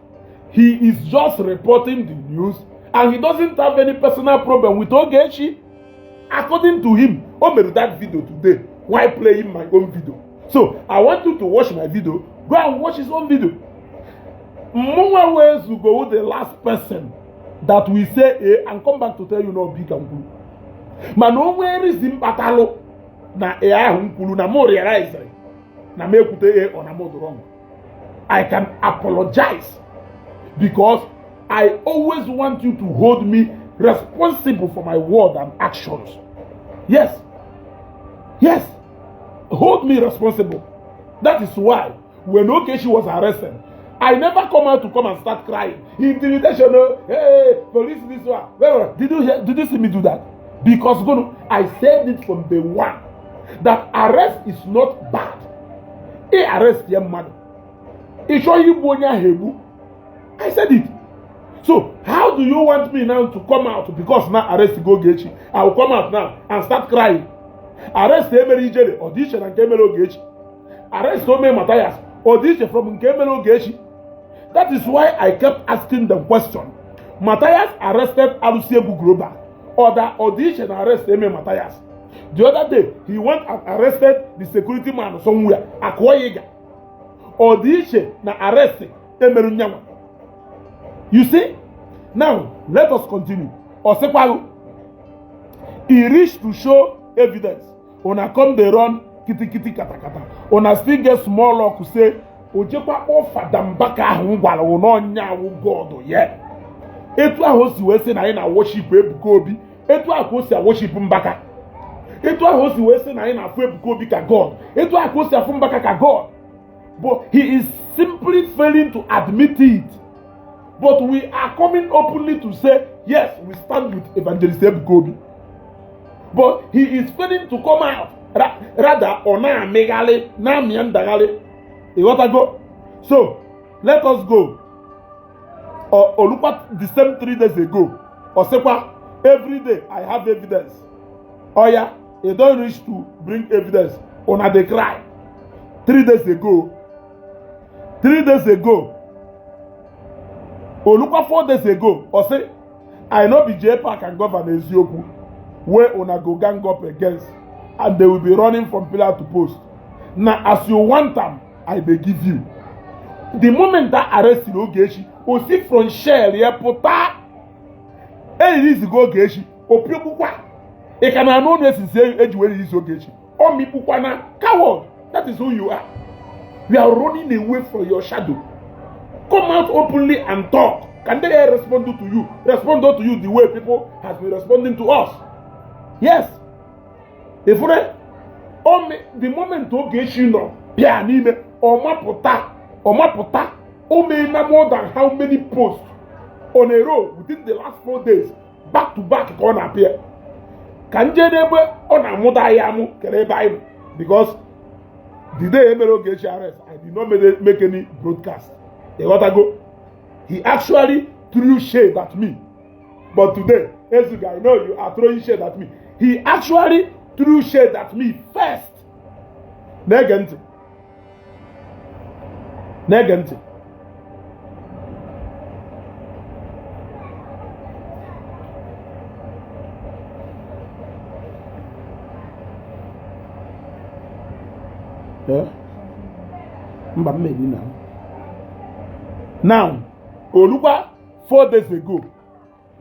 he is just reporting the news and he doesn't have any personal problem with Ogechi. According to him, I made that video today while playing my own video. So I want you to watch my video. Go and watch his own video. More ways to go with the last person that we say and come back to tell you no big and good. Man, no where is him batalo na hunkulu na more realize na me kute on a mod wrong. I can apologize because I always want you to hold me responsible for my word and actions. Yes. Yes. Hold me responsible. That is why when Ogechi was arrested, I never come out to come and start crying. Intimidation, hey, police this one. Did you see me do that? Because I said it from the one that arrest is not bad. He arrest your man. He show you bonya hebu. I said it. So how do you want me now to come out because now arrest Ogechi? I will come out now and start crying. Arrest Emery Jere, audition and Kemelo Ogechi. Arrest Ome Matthias, audition from Kemelo Ogechi. That is why I kept asking the question. Matthias arrested Alusiebu Groba. Or the audition arrest Eme Matthias. The other day, he went and arrested the security man somewhere. Akwoyega. Audition na arrest Emeru Nyama. You see? Now, let us continue. Osekwalu. He reached to show evidence. Una come they run kitty kata kata. Una still get small luck to say Ojekwa Father Mbaka ahụ gwara ụnọ nyawo God yeah. Etu ahụ si wee sị na anyị na worship Ebuka Obi. Etu ahụ si worship Mbaka. Etu ahụ si wee sị na anyị na afụ Ebuka Obi ka God. Etu ahụ si afụ Mbaka ka God. But he is simply failing to admit it. But we are coming openly to say, yes, we stand with Evangelist Ebuka Obi. But he is failing to come out. Rather, ona megale, na miandagale. You want to go? So, let us go. Or look at the same 3 days ago. Or say, every day I have evidence. Oh yeah, you don't reach to bring evidence. On a cry. 3 days ago. 3 days ago. Or look at 4 days ago. Or say, I know be JPAC and Governor Eziokwu, where una go gang up against, and they will be running from pillar to post. Now, as you want them, I may give you. The moment that arrest in Ogechi, o see from shell, yeah, pota. Hey, this go Ogechi, o pukwa. E can know this is age where it is Ogechi. O mi pukwana, coward. That is who you are. You are running away from your shadow. Come out openly and talk. Can they respond to you? Respond to you the way people have been responding to us. Yes. If the moment Ogechi no, pianime, or mapota, o made more than how many posts on a row within the last 4 days, back to back, on appear. Can you on a modayamu, Bible? Because the day Emero Ogechi arrest, I did not make any broadcast. They got to go. He actually threw shade at me. But today, Eziokwu, I know you are throwing shade at me. He actually threw shade at me first. Negenti. Yeah. Now, Oluwa, 4 days ago,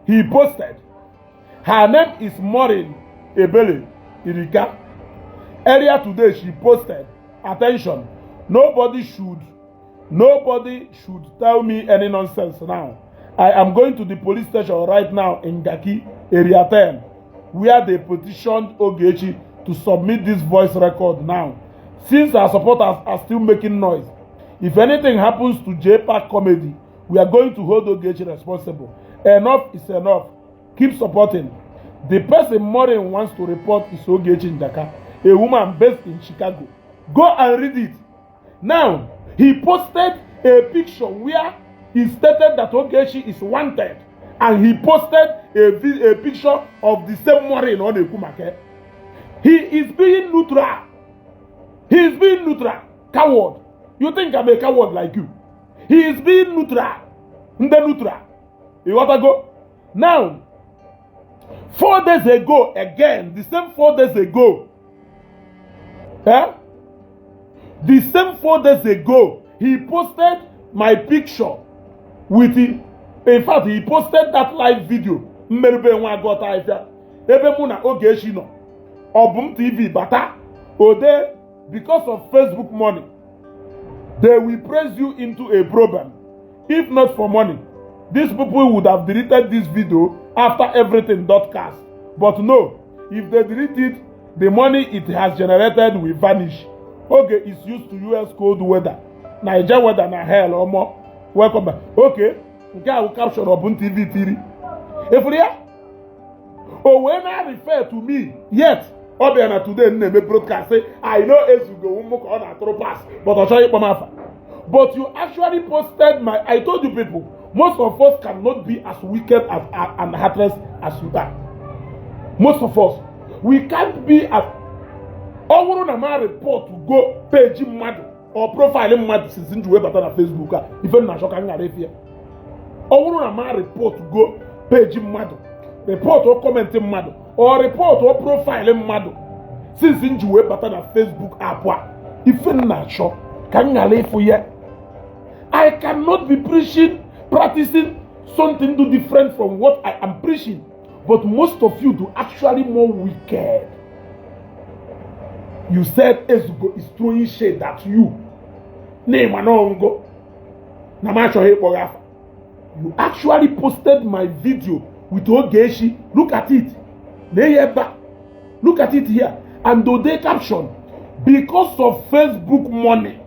he posted, her name is Maureen Ebele Irika. Earlier today, she posted, attention, nobody should tell me any nonsense now. I am going to the police station right now in Gaki, area 10, where they petitioned Ogechi to submit this voice record now. Since our supporters are still making noise, if anything happens to JPAC comedy, we are going to hold Ogechi responsible. Enough is enough. Keep supporting. The person Maureen wants to report is Ogechi Njaka, a woman based in Chicago. Go and read it. Now, he posted a picture where he stated that Ogechi is wanted, and he posted a picture of the same Maureen on the Kumake. He is being neutral. He is being neutral. Coward. You think I'm a coward like you? He is being neutral. Neutral. You want to go? Now, 4 days ago, again, the same 4 days ago, the same 4 days ago, he posted my picture with it. In fact, he posted that live video. Mmerube nwa agota ifia. Ebe mu na Ogechi no. Obum TV bata. Ode, because of Facebook money, they will press you into a problem. If not for money, these people would have deleted this video after everything .cast. But no, if they delete it, the money it has generated will vanish. Okay, it's used to US cold weather. Niger weather na hell or more. Welcome back. Okay, okay, I will capture Obun TV theory. If we are, oh, when I refer to me, yet, Obiana today name broadcast say, I know Eziokwu on a throw pass, but I'll show you Pamafa. But you actually posted my, I told you people, most of us cannot be as wicked and heartless as you are. Most of us, we can't be as, over on a report to go page mad or profile mad since you web on Facebook, even na shocking arefia. Over on a report to go page mad, report or commenting mad, or report or profile mad since you web on Facebook app. Even na shock, can you for you? I cannot be practicing something different from what I am preaching. But most of you do actually more wicked. You said Eziokwu is throwing shade at you. You actually posted my video with Ogechi. Look at it. Look at it here. And do they caption, because of Facebook money,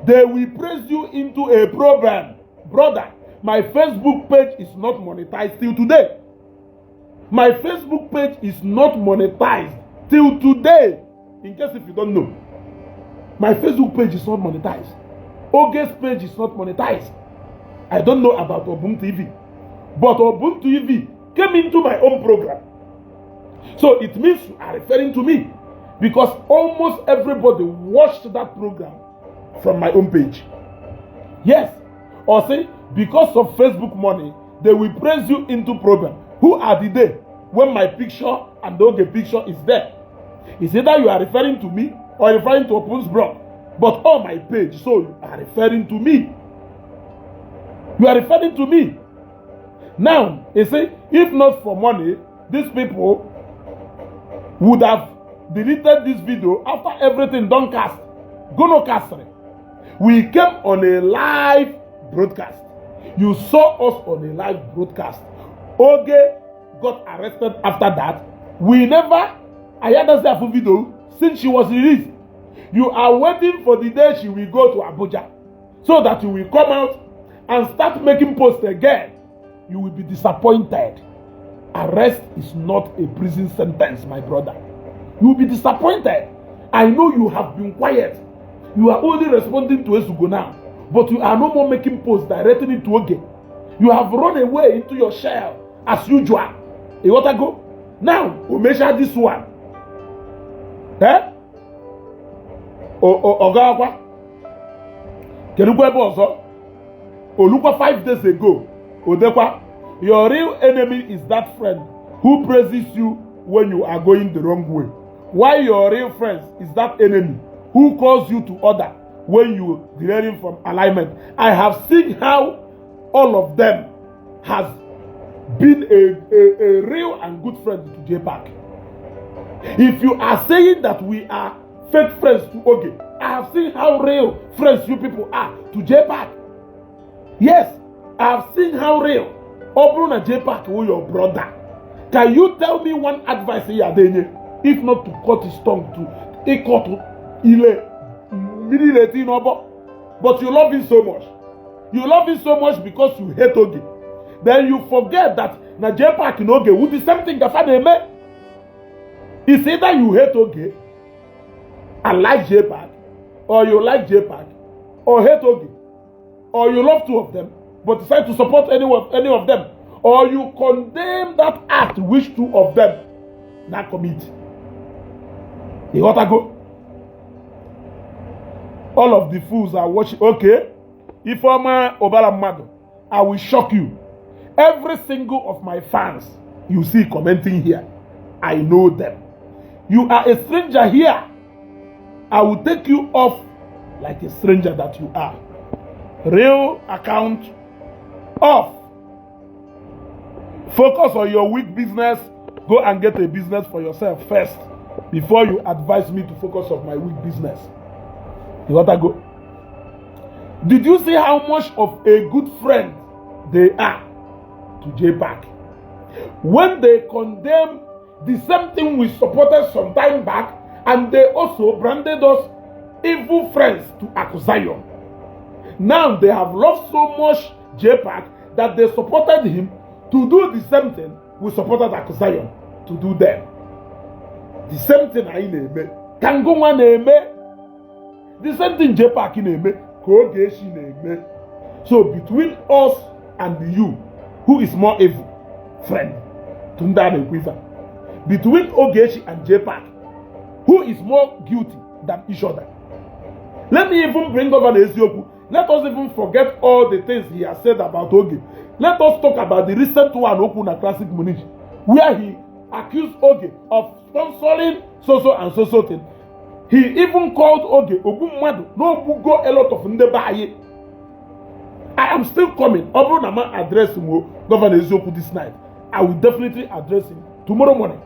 they will press you into a problem. Brother, my Facebook page is not monetized till today. My Facebook page is not monetized till today. In case if you don't know, my Facebook page is not monetized. Oge's page is not monetized. I don't know about Obum TV, but Obum TV came into my own program. So it means you are referring to me, because almost everybody watched that program from my own page. Yes. Or say, because of Facebook money, they will press you into problem. Who are the they when my picture and the Oge picture is there? It's either you are referring to me or referring to Open's blog, but on my page, so you are referring to me. You are referring to me. Now, you see, if not for money, these people would have deleted this video after everything done cast. Go no casting. We came on a live broadcast. You saw us on a live broadcast. Oge got arrested after that. We never, I had a video since she was released. You are waiting for the day she will go to Abuja so that you will come out and start making posts again. You will be disappointed. Arrest is not a prison sentence, my brother. You will be disappointed. I know you have been quiet. You are only responding to Ezugo now, but you are no more making posts directing it to Oge. You have run away into your shell as usual. You want to go? Now, we measure this one. Eh? Ogagwa. Can you go also? Oluka 5 days ago. Odekwa. Your real enemy is that friend who praises you when you are going the wrong way. While your real friend is that enemy who calls you to order when you derailing from alignment. I have seen how all of them has been a real and good friend to J-Pack. If you are saying that we are fake friends to Oge, I have seen how real friends you people are to J-Pack. Yes, I have seen how real Obruna J-Pack who your brother. Can you tell me one advice here, Denye? If not to cut his tongue to equal to ile but you love him so much. You love him so much because you hate Oge. Then you forget that na J-Pack in Oge with the same thing that made. It's either you hate Oge and like J-Pack, or you like J-Pack, or hate Oge, or you love two of them, but decide to support any of them, or you condemn that act which two of them now commit. You want to go? All of the fools are watching. Okay, if I'm Obala Mado, I will shock you. Every single of my fans you see commenting here, I know them. You are a stranger here. I will take you off like a stranger that you are. Real account off. Focus on your weak business. Go and get a business for yourself first before you advise me to focus on my weak business. You want to go? Did you see how much of a good friend they are to J-Pack? When they condemn the same thing we supported some time back, and they also branded us evil friends to Akuzion. Now they have loved so much J-Pack that they supported him to do the same thing we supported Akuzion to do them. The same thing I name. Can go one name. The same thing J-Pack name. So between us and you, who is more evil? Friend. Between Ogechi and J-Pack, who is more guilty than each other? Let me even bring over the Eziokwu. Let us even forget all the things he has said about Oge. Let us talk about the recent one, Okuna Classic Munich, where he accused Oge of sponsoring so and so thing. He even called Oge Ogumadu, no go a lot of Ndebaye. I am still coming. Obrunama addressing Governor Eziokwu this night. I will definitely address him tomorrow morning.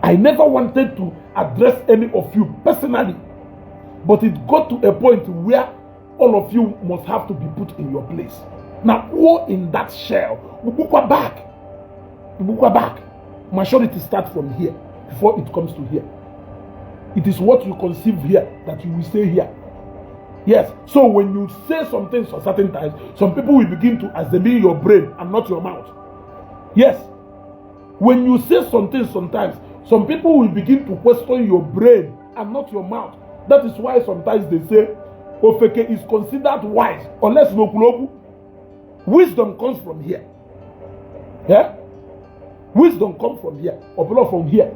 I never wanted to address any of you personally, but it got to a point where all of you must have to be put in your place. Now, who in that shell? Ubukwa back. Ubukwa back. Maturity starts from here before it comes to here. It is what you conceive here that you will say here. Yes. So when you say some things for certain times, some people will begin to assemble your brain and not your mouth. Yes. When you say some things sometimes, some people will begin to question your brain and not your mouth. That is why sometimes they say Ofeke is considered wise unless Nokuloku. Wisdom comes from here. Yeah? Wisdom comes from here. Or from here.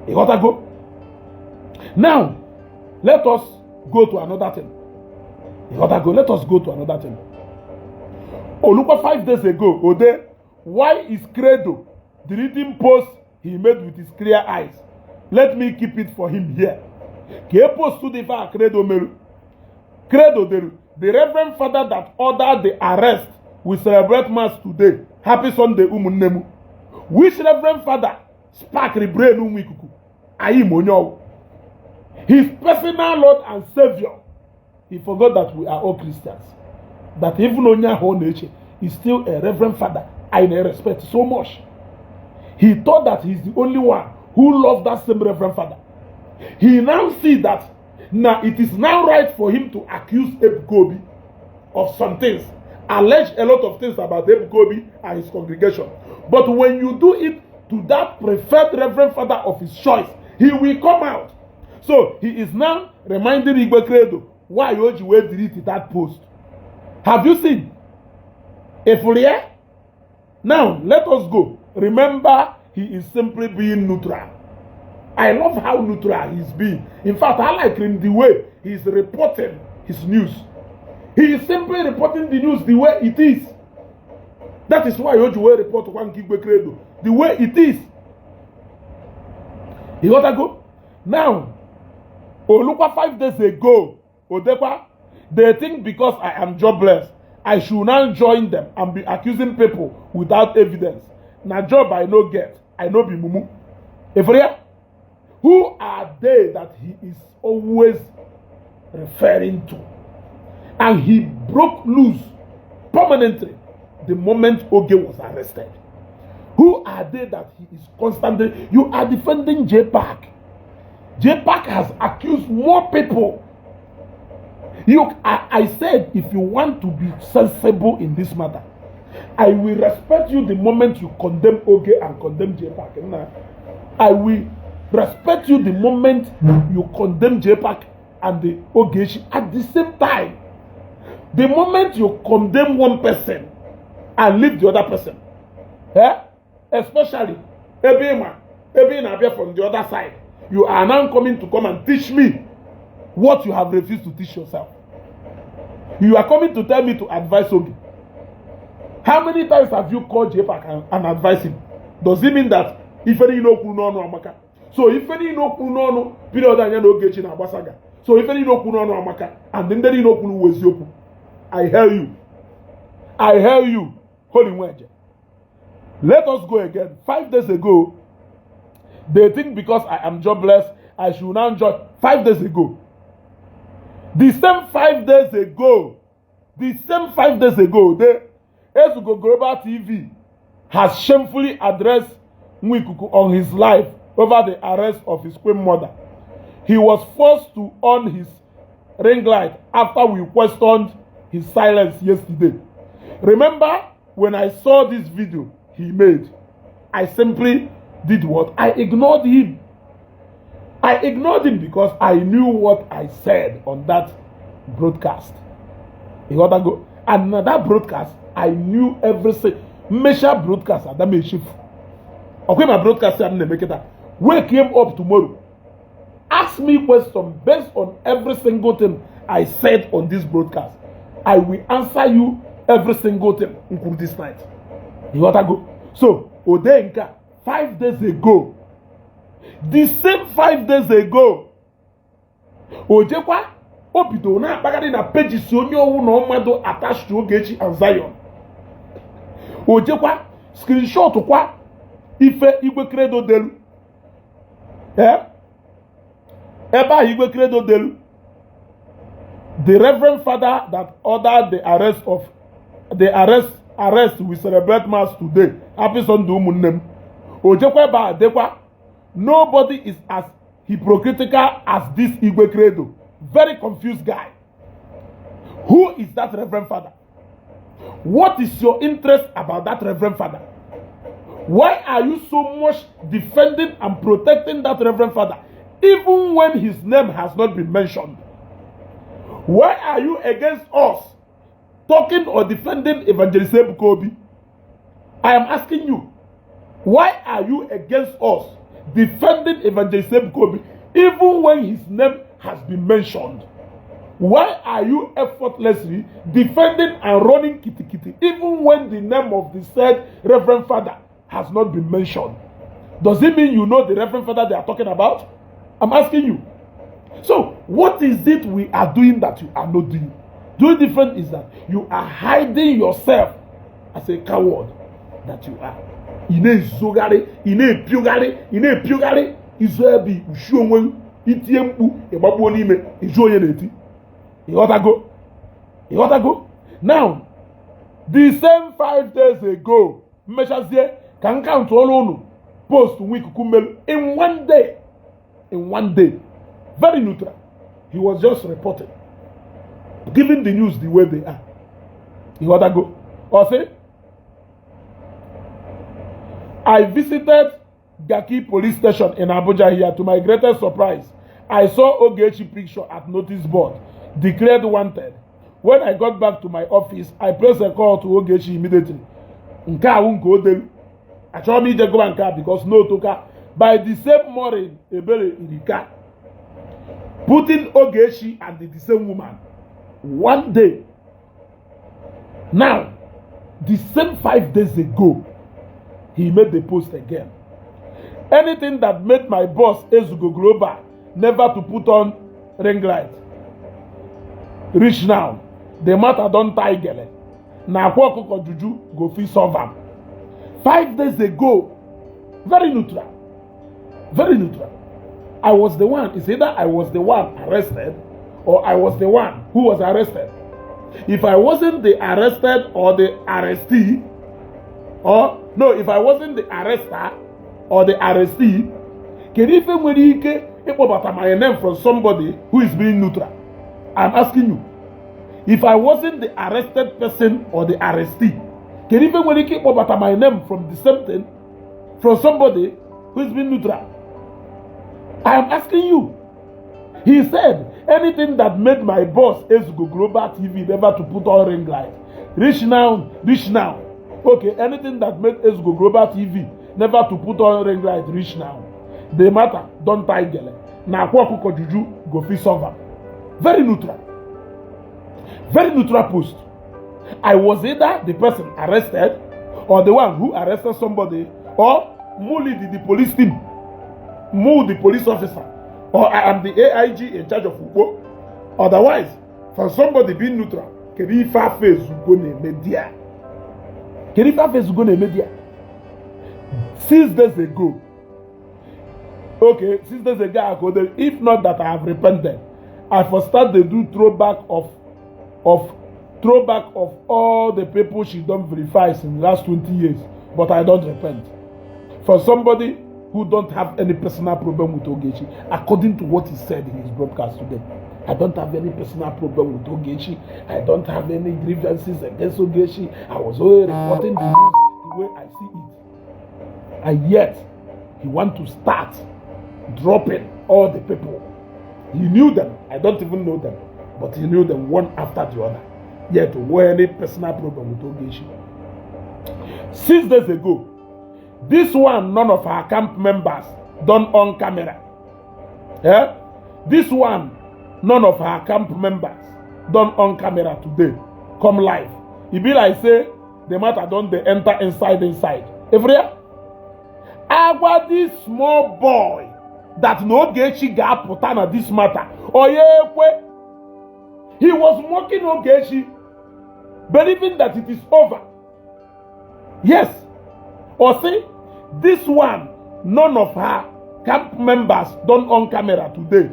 You gotta go. Now, let us go to another thing. You gotta go. Let us go to another thing. Oluka 5 days ago, Ode why is Credo deleting posts he made with his clear eyes? Let me keep it for him here. Ke post to the Credo meru. Credo the Reverend Father that ordered the arrest will celebrate Mass today. Happy Sunday, umunnemu. Which Reverend Father spark the brain umikuku? Ayi monyo. His personal Lord and Savior. He forgot that we are all Christians. That even Onya whole nature is still a Reverend Father I respect so much. He thought that he's the only one who loves that same Reverend Father. He now sees that now it is now right for him to accuse Ebukobi of some things, allege a lot of things about Ebukobi and his congregation. But when you do it to that preferred Reverend Father of his choice, he will come out. So he is now reminding Igbo Credo why Ojiwe deleted that post. Have you seen? Efulia? Now let us go. Remember, he is simply being neutral. I love how neutral he's being. In fact, I like him the way he's reporting his news. He is simply reporting the news the way it is. That is why Ojiwe report one Igbo Credo the way it is. You got to go? Now, Olukwa 5 days ago, Odepa, they think because I am jobless, I should now join them and be accusing people without evidence. Now job I no get, I no be mumu. Ephraim, who are they that he is always referring to? And he broke loose permanently the moment Oge was arrested. Who are they that he is constantly? You are defending J-Pack. J-Pack has accused more people. I said, if you want to be sensible in this matter, I will respect you the moment you condemn Oge and condemn J-Pack. I will respect you the moment you condemn J-Pack and the Oge at the same time. The moment you condemn one person and leave the other person, especially Ebina from the other side, you are now coming to come and teach me what you have refused to teach yourself. You are coming to tell me to advise Oge. How many times have you called J-Pack and advised him? Does it mean that if any no kuno amaka? So if any no kuno period and no gechi na basaga. So if any no kuno amaka and then there no kunu Eziokwu. I hear you. I hear you. Holy word. Let us go again. 5 days ago, they think because I am jobless, I should now join. 5 days ago. The same 5 days ago, Eziokwu Global TV has shamefully addressed Nwikuku on his life over the arrest of his queen mother. He was forced to on his ring light after we questioned his silence yesterday. Remember when I saw this video he made, I simply did what? I ignored him. I ignored him because I knew what I said on that broadcast. You got to go. And that broadcast, I knew everything. Measure broadcast at that shift. Okay, my broadcast said make it up. Wake him up tomorrow. Ask me questions based on every single thing I said on this broadcast. I will answer you every single thing, including this night. You got to go. So, Odenka, 5 days ago, the same 5 days ago, Ojekwa, Obido na bagadi na pages onye owu na omado attached to Ogechi and Zion. Ojekwa, screenshot kwa ife Igwe Credo delu. Eba Igwe Credo delu. The Reverend Father that ordered the arrest we celebrate Mass today. Happy Sunday umunnem. Ojekwa ba dekwa. Nobody is as hypocritical as this Igwe Credo. Very confused guy. Who is that Reverend Father? What is your interest about that Reverend Father? Why are you so much defending and protecting that Reverend Father, even when his name has not been mentioned? Why are you against us talking or defending Evangelist Ebukobi? I am asking you, why are you against us defending Evangelist Ebukobi even when his name has been mentioned? Why are you effortlessly defending and running kitty even when the name of the said Reverend Father has not been mentioned? Does it mean you know the Reverend Father they are talking about? I'm asking you. So, what is it we are doing that you are not doing? The only difference is that you are hiding yourself as a coward that you are. Ine zogare, ine piogare, izoebi, ushionwen, itiempu, ebabu onime, ijoye neti. You ought to go. Now, the same 5 days ago, Meshazie can count all post week kumel in 1 day. In 1 day. Very neutral. He was just reporting. Giving the news the way they are. You ought to go. Or say, I visited Gaki police station in Abuja here. To my greatest surprise, I saw Ogechi picture at notice board. Declared wanted. When I got back to my office, I placed a call to Ogechi immediately. Nka won't go them. I told me to go and car because no toka. By the same morning, Ebele in the car, putting Ogechi and the same woman 1 day. Now, the same 5 days ago, he made the post again. Anything that made my boss Eziokwu Global never to put on ring light. Reach now, the matter don't tie gele. Na kwoko juju go fit solve am. 5 days ago, very neutral. Very neutral. I was the one. It's either I was the one arrested or I was the one who was arrested. If I wasn't the arrested or the arrestee, or no, if I wasn't the arrester or the arrestee, can even when you get my name from somebody who is being neutral? I'm asking you. If I wasn't the arrested person or the arrestee, can even when you keep my name from the same thing, from somebody who is being neutral? I am asking you. He said, anything that made my boss Eziokwu Global TV never to put on ring light. Reach now. Okay, anything that made Eziokwu Global TV never to put on ring light, reach now. The matter, don't tie gele. Na kwa kuko juju go fi solve. Very neutral. Very neutral post. I was either the person arrested or the one who arrested somebody, or Muli the police team, Mu the police officer, or I am the AIG in charge of Igbo. Otherwise, for somebody being neutral, can he far face go ne media? Can he far face go ne media? 6 days ago. Okay, 6 days ago I go there. If not that I have repented, I first start to do throwback of all the people she don't verify in the last 20 years, but I don't repent. For somebody who don't have any personal problem with Ogechi, according to what he said in his broadcast today, I don't have any personal problem with Ogechi. I don't have any grievances against Ogechi. I was only reporting the news the way I see it. And yet, he want to start dropping all the people. He knew them. I don't even know them. But he knew them one after the other. Yet, were any personal problem with Ogechi. 6 days ago, this one, none of our camp members done on camera. Yeah? This one, none of our camp members done on camera today. Come live. It be like say, the matter don't they enter inside. Every Agwa this small boy that no Ogechi got put on this matter. Oh yeah, he was mocking Ogechi, believing that it is over. Yes. Or say, this one, none of her camp members done on camera today.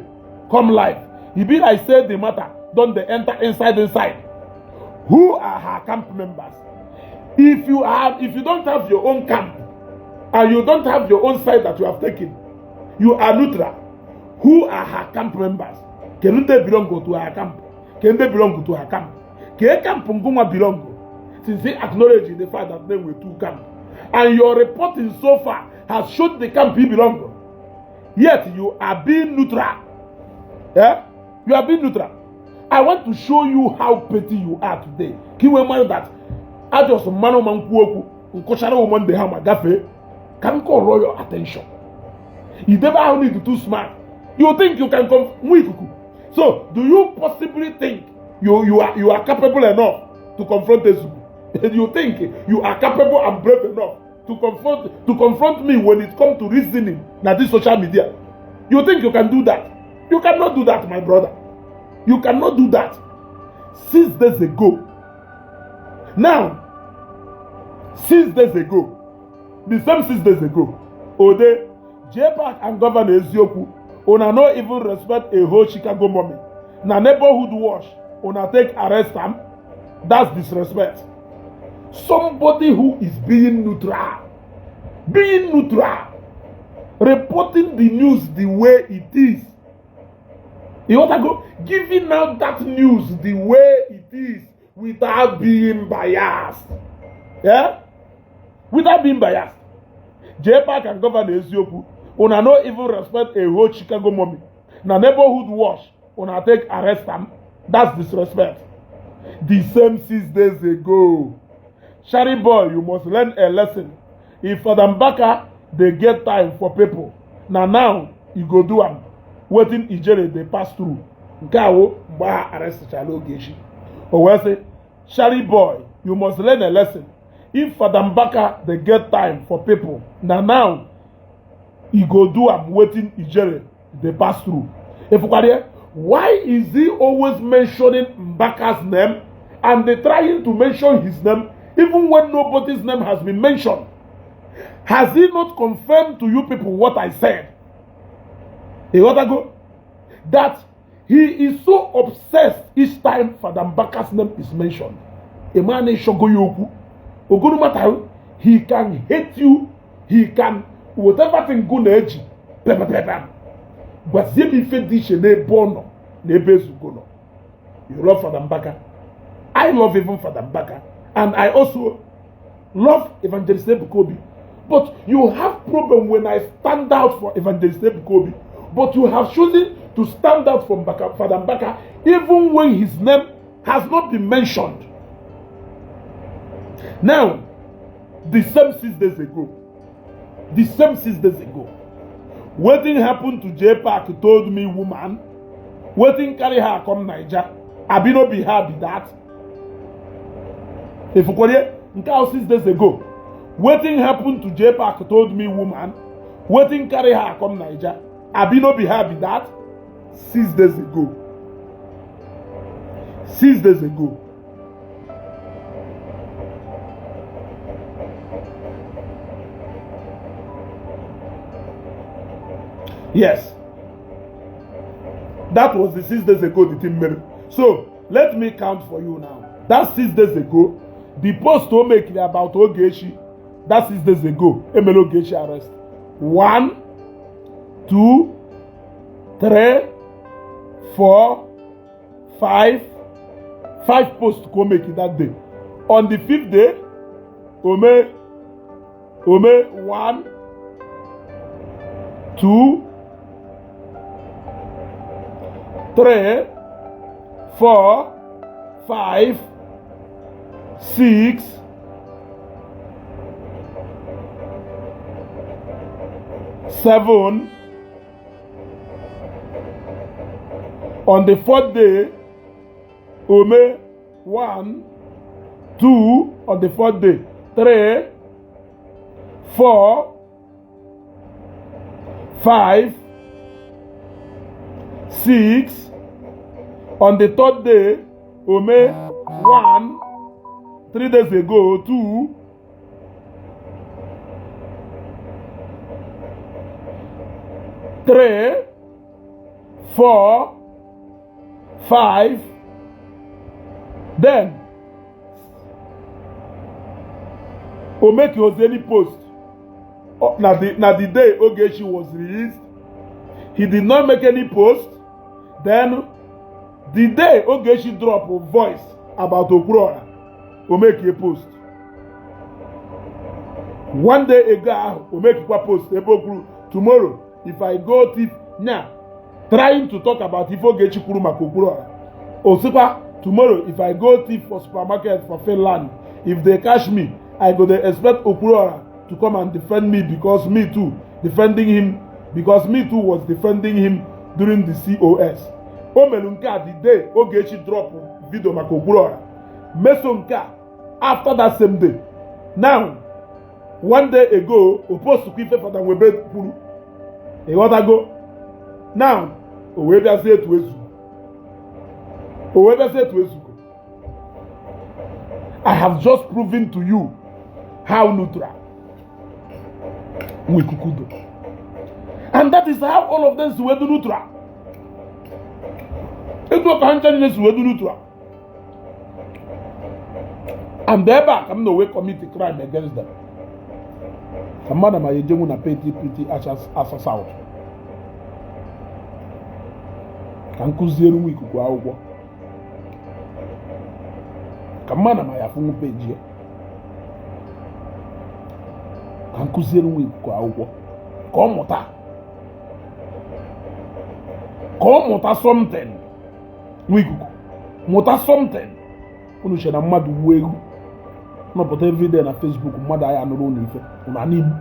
Come live. He be like say the matter, don't they enter inside. Who are her camp members? If you don't have your own camp, and you don't have your own side that you have taken, you are neutral. Who are her camp members? Can they belong to her camp? Can they belong to her camp? Can camp Nguma belong? Since they acknowledge the fact that they were two camps. And your reporting so far has shown the camp he belongs. Yet you are being neutral. Yeah? You are being neutral. I want to show you how petty you are today. Can you remember that? I just mano mankuoku nkoshara woman de hammer gafe can call your attention. You never need to too smart. You think you can come mwikuku. So, do you possibly think you are capable enough to confront Eziokwu? You think you are capable and brave enough to confront me when it comes to reasoning na this social media? You think you can do that? You cannot do that, my brother. You cannot do that. 6 days ago. Now, 6 days ago, the same 6 days ago, Ode, J-Pack and Governor Eziokwu, una no even respect a whole Chicago mommy. Na neighborhood watch, una take arrest am. That's disrespect. Somebody who is being neutral, reporting the news the way it is. You want to go giving out that news the way it is without being biased. Yeah? Without being biased. J-Pack and Governor Eziokwu, una no even respect a whole Chicago mommy. Na neighborhood watch, una take arrest am. That's disrespect. The same 6 days ago. Shari boy, you must learn a lesson. If Father Mbaka, they get time for people. Now, you go do am. Waiting Ijere, they pass through. Nkawo, mba arrest chalo geshi. Or we say, Shari boy, you must learn a lesson. If Father Mbaka, they get time for people. Now, you go do am. Waiting Ijere, they pass through. Why is he always mentioning Mbaka's name and they trying to mention his name even when nobody's name has been mentioned? Has he not confirmed to you people what I said? That he is so obsessed each time Father Mbaka's name is mentioned. A man is Shogoyoku. Ogunumata, he can hate you, he can whatever thing go neji. But if dish ne bono ne bezugono. You love Father Mbaka. I love even Father Mbaka. And I also love Evangelist Ebukobi. But you have problem when I stand out for Evangelist Ebukobi. But you have chosen to stand out from Father Mbaka even when his name has not been mentioned. Now, the same 6 days ago, wetin happened to J-Pack told me woman, wetin carry her come Niger, abi no be her be that. If you call it, 6 days ago, wetin happened to J-Pack told me woman, wetin carry her come Niger, abi no be her be that. 6 days ago. 6 days ago. Yes. That was the 6 days ago the team made. So, let me count for you now. That 6 days ago, the post to make about Ogechi, that 6 days ago, Emelo Ogechi arrest. 1, 2, 3, 4, 5. 5 posts to go make it that day. On the 5th day, Ome 1, 2, 3, 4, 5, 6, 7. On the 4th day, Ome 1, 2. On the 4th day, 3, 4, 5, 6. On the 3rd day, Ome 1. 3 days ago, 2. 3, 4, 5. Then Omeki Ozeni post. Now the day Ogechi was released, he did not make any post. Then the day Ogechi drop a voice about Okurora, Omeki a post. One day ago, Omeki a post. Tomorrow, if I go thief now, trying to talk about if Ogechi Kuruma Okurora. Osipa, tomorrow, if I go thief for supermarket for Finland, if they catch me, I go to expect Okurora to come and defend me because me too was defending him during the COS. o mere nke a the day Ogechi drop video maka Okwuluora meso nke a after that same day. Now one day ago o post kwa ife Fada Nwebe kwuru ịghọtago. Now o wee bịazie etu ezugo. I have just proven to you how neutral Nwikuku do. And that is how all of them were neutral. It was 100 neutral. And thereby, I'm no way commit a crime against them. The man am I doing a pretty as a south. Can kuziru Nwikuku awo. Kamana ma ya fungu page. Kan kuziru Nwikuku awo. Come muta something. Nwikuku muta something. Unu shena mmadu wegu. No but every day na Facebook mmadu aya no ni ife.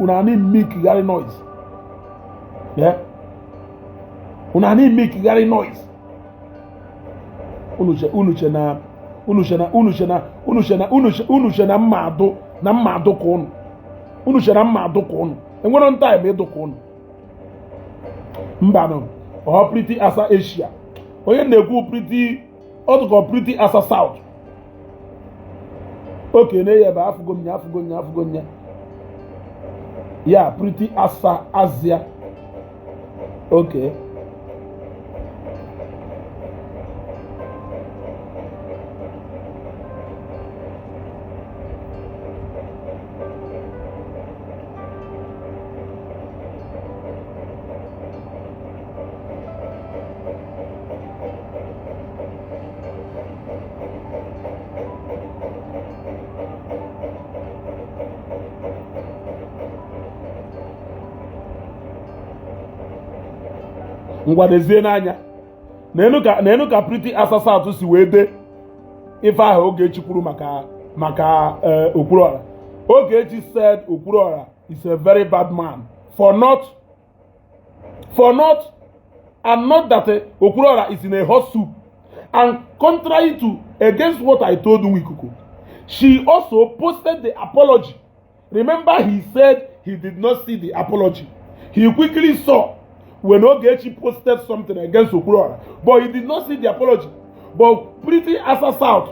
Una ni make gari noise. Yeah. Una ni make gari noise. Unu shena mmadu na mmadu ko unu. Unu shena mmadu ko unu. Enwero nta eme do ko unu. Mba no. Or pretty asa Asia. Onye na-ekwu pretty otoko pretty asa South. Okay, na yeba afugo nya. Yeah, pretty asa Asia. Okay. Ngwadezie n'anya n'enu ka pretty asasa atụ si wee de ife ahụ Ogechi kwuru maka Okwuluora. Ogechi said Okwuluora is a very bad man for not and not that Okwuluora is in a hot soup. And contrary to against what I told Nwikuku, she also posted the apology. Remember, he said he did not see the apology. He quickly saw when Ogechi posted something against Okwuluora, but he did not see the apology. But pretty Asa South,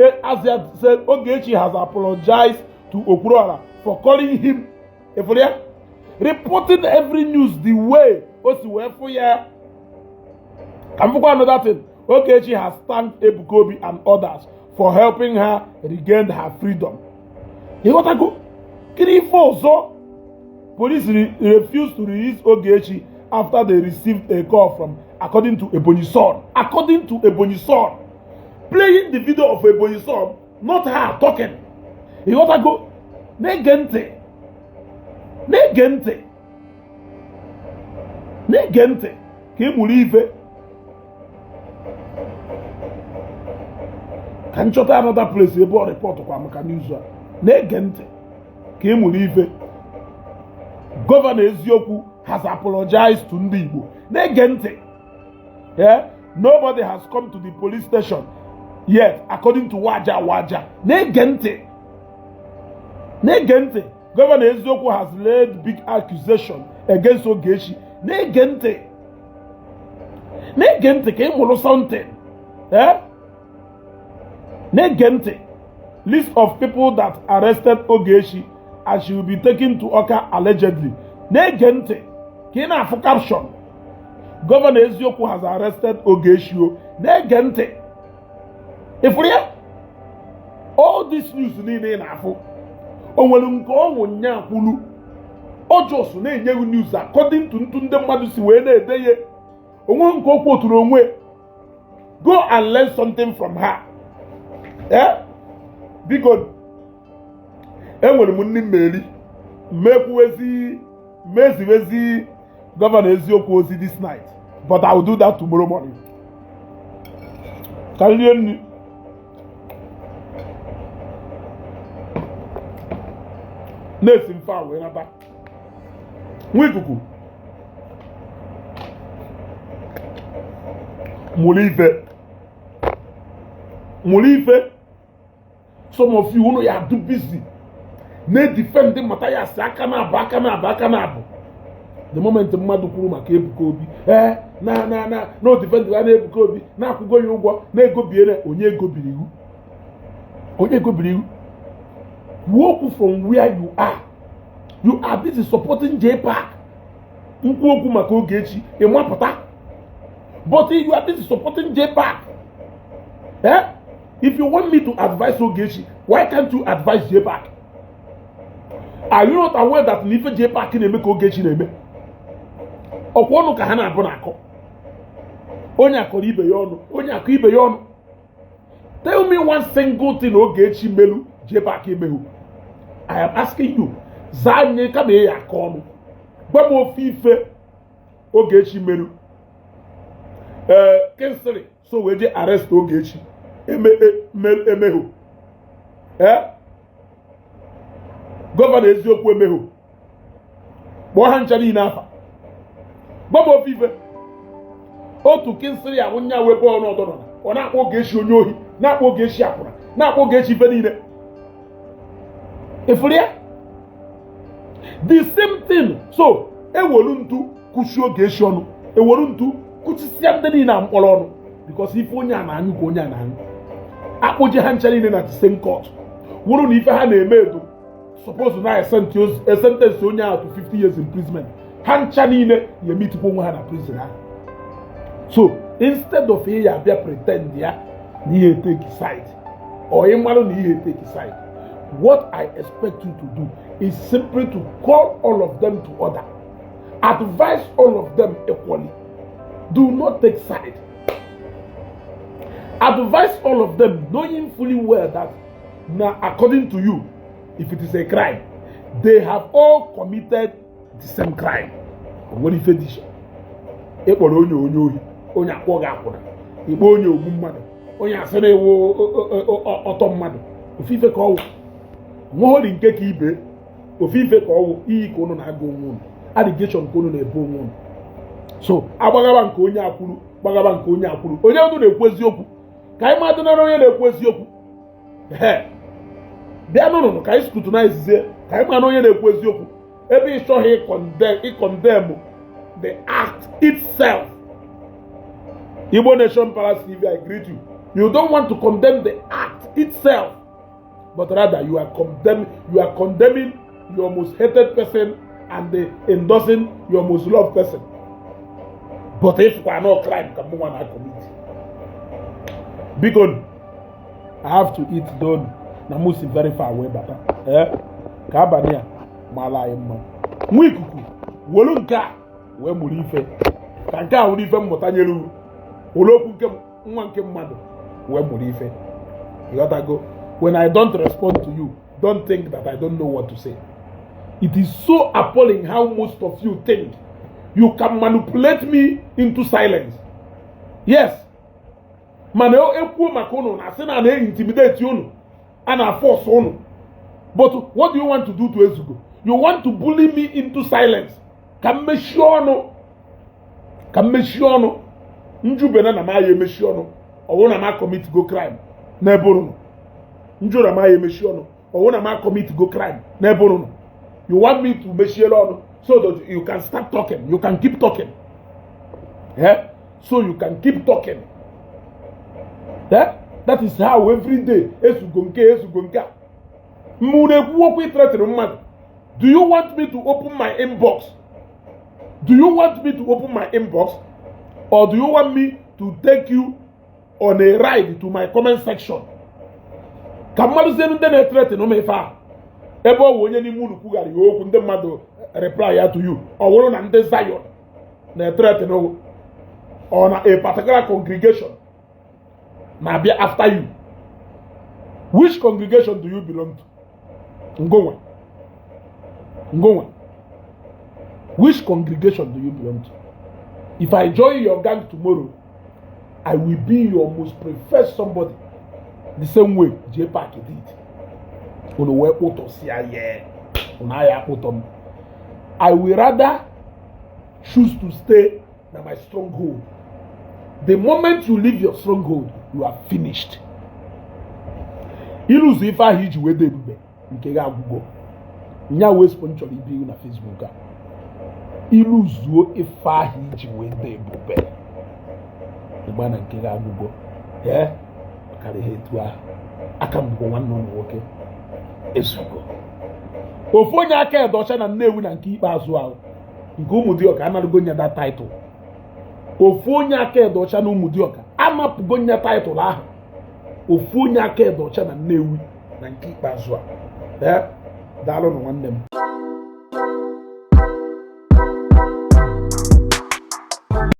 as he had said, Ogechi has apologized to Okwuluora for calling him reporting every news the way Osiwefuya. And for another thing, Ogechi has thanked Ebukobi and others for helping her regain her freedom. You want to go? Police refused to release Ogechi after they received a call from, according to Ebonyi Son, playing the video of Ebonyi Son, not her talking. You want to go? Negente. Can you believe it? Can you tell another place? You bought a report to Kwamaka News. Negente. Can you believe it? Governor Eziokwu has apologized to ndị Igbo. Negente. Yeah? Nobody has come to the police station yet, according to Waja. Negente. Governor Eziokwu has laid big accusation against Ogechi. Negente. Can you follow something? Yeah? Negente. List of people that arrested Ogechi and she will be taken to Oka allegedly. Negente. Kina for caption. Governor Eziokwu has arrested Ogechi. Negente. If we are all this news in Afo, Onwelunko nya kwulu. Ojos na-enye news according to ndị mmadụ si wee na-ede ye. Onwenko kwoturu onwe. Go and learn something from her. Eh? Because enwere m nni mmeri meziwezi Governor Eziokwu ozi this night, but I will do that tomorrow morning. Can you hear me? Next far we naba. Nwikuku. Mulife. Some of you know you are too busy. Ne defend the Matthias Akana. The moment the mmadụ kwuru maka Ebuka Obi, no defend the Ebuka Obi, na akwụgo ya ụgwọ, na ego biere onye ego biri iwu. Onye ego biri iwu. Walk from where you are. You are busy supporting J-Pack. Nkwu okwu maka Ogechi, ịmapụta. But you are busy supporting J-Pack. If you want me to advise Ogechi, why can't you advise J-Pack? Are you not aware that n'ife J-Pack na-eme ka Ogechi na-eme? Ọkwa ọnụ ka ha na-abụ na-akọ. Onye akọrọ ibe ya ọnụ, onye akọ ibe ya ọnụ. Tell me one single thing Ogechi melu J-Pack emehu. I am asking you. Zaa nye kama ya akọ ọnụ. Gwa m ofe ife Ogechi melu. Kingsley so we je arrest Ogechi. Emehu. Gọvanọ Eziokwu emehu. Kpọọ ha ncha niile afa. Gwa m ofe ife. Otu Kingsley ahụ nya webe ọnụ ọdọrọ. Ọ na-akpọ Ogechi onye ohi, na-akpọ Ogechi akwụna, na-akpọ Ogechi ife niile. Ifuru ya? The same thing. So, ewolu ntu kushi Ogechi ọnụ. Ewolu ntu kuchisia ndị niile na mkpọrọ ọnụ. Because ife onye a na-anyụ ka onye a na-anyụ. Akpọje ha ncha niile na the same court. Wụrụ na ife ha na-eme edo. Suppose na a sentence onye ahụ to 50 years imprisonment. Ha ncha niile ya emetikwa onwe ha na prison ha. So, instead of ihe ya abịa pretend ya na ihe take side, or ịmarụ na ihe take side, what I expect you to do is simply to call all of them to order. Advise all of them equally. Do not take side. Advise all of them knowing fully well that now, according to you, if it is a crime, they have all committed the same crime. What if it is? Ekpọrọ onye ohi, onye akpọga akwụna, ikpe onye ogbu mmadụ, onye asịrị ewu ọtọ mmadụ, ofufe ka ọwụ, nwaghọrị nke ka ibe, ofufe ka ọwụ iyi ka unu na-aga onwe unu, allegation ka unu na-ebo onwe unu. So, agbagaba nke onye akwuru, gbagaba nke onye akwuru, onye unu na-ekwu eziokwu, ka anyị madụ na onye na-ekwu eziokwu. Bịa nụnụ ka anyị scrutinize, ka anyị madụ onye na-ekwu eziokwu, ebe ịchọghị ịkọndem the act itself. Igbo Nation Palace TV, I greet you. You don't want to condemn the act itself, but rather you are condemning your most hated person and endorsing your most loved person. But if you are not crime, come on and commit. Because I have to eat done. Namusi very far away, bata. Kabania, malay man. Mwikuku, wolunka, we mulife. Kanka ulife motanyelu. Olokuke mwanke mado, we mulife. You gotta go. When I don't respond to you, don't think that I don't know what to say. It is so appalling how most of you think you can manipulate me into silence. Yes. Maneo ekwu makono na say na intimidate you and na force you. But what do you want to do to Ezugo? You want to bully me into silence. Kameshiono. Njubena na maye meshiono. Owo na ma commit go crime. Na eboruno. Njo na maye meshiono. Owo na ma commit go crime. Na eboruno. You want me to meshiono so that you can start talking. You can keep talking. Yeah? So you can keep talking. Yeah? That is how every day Ezugonka. Do you want me to open my inbox? Do you want me to open my inbox? Or do you want me to take you on a ride to my comment section? Kamalu zenu dene threaten no mefa. Ebo wonye ni munu kugari okwu nde mmadụ reply ya to you. Or na nde Zion na threaten no or na a particular congregation na be after you. Which congregation do you belong to? Ngongwa. Which congregation do you belong to? If I join your gang tomorrow, I will be your most preferred somebody. The same way J-Pack did. I will rather choose to stay in my stronghold The moment you leave your stronghold, you are finished. Iluzu ife ahụ iji wede ebube nke ga agwụgo. Nya wespo nchọrọ ibi na Facebook a. Iluzuo ife ahụ iji wede ebube. Igba na nke ga agwụgo. Karịa etu ahụ. Aka mbụgo nwanne ụmụ nwoke. Ezugo. Ofu onye aka edocha na Nnewi na nke ikpeazụ ahụ. Nke Ụmụdịọka anaghịgo nye that title. Ofu onye aka edocha na Ụmụdịọka amapụgo nye title ahụ. Ofu onye aka edocha na Nnewi na nke ikpeazụ a. Daalụ nwanne m.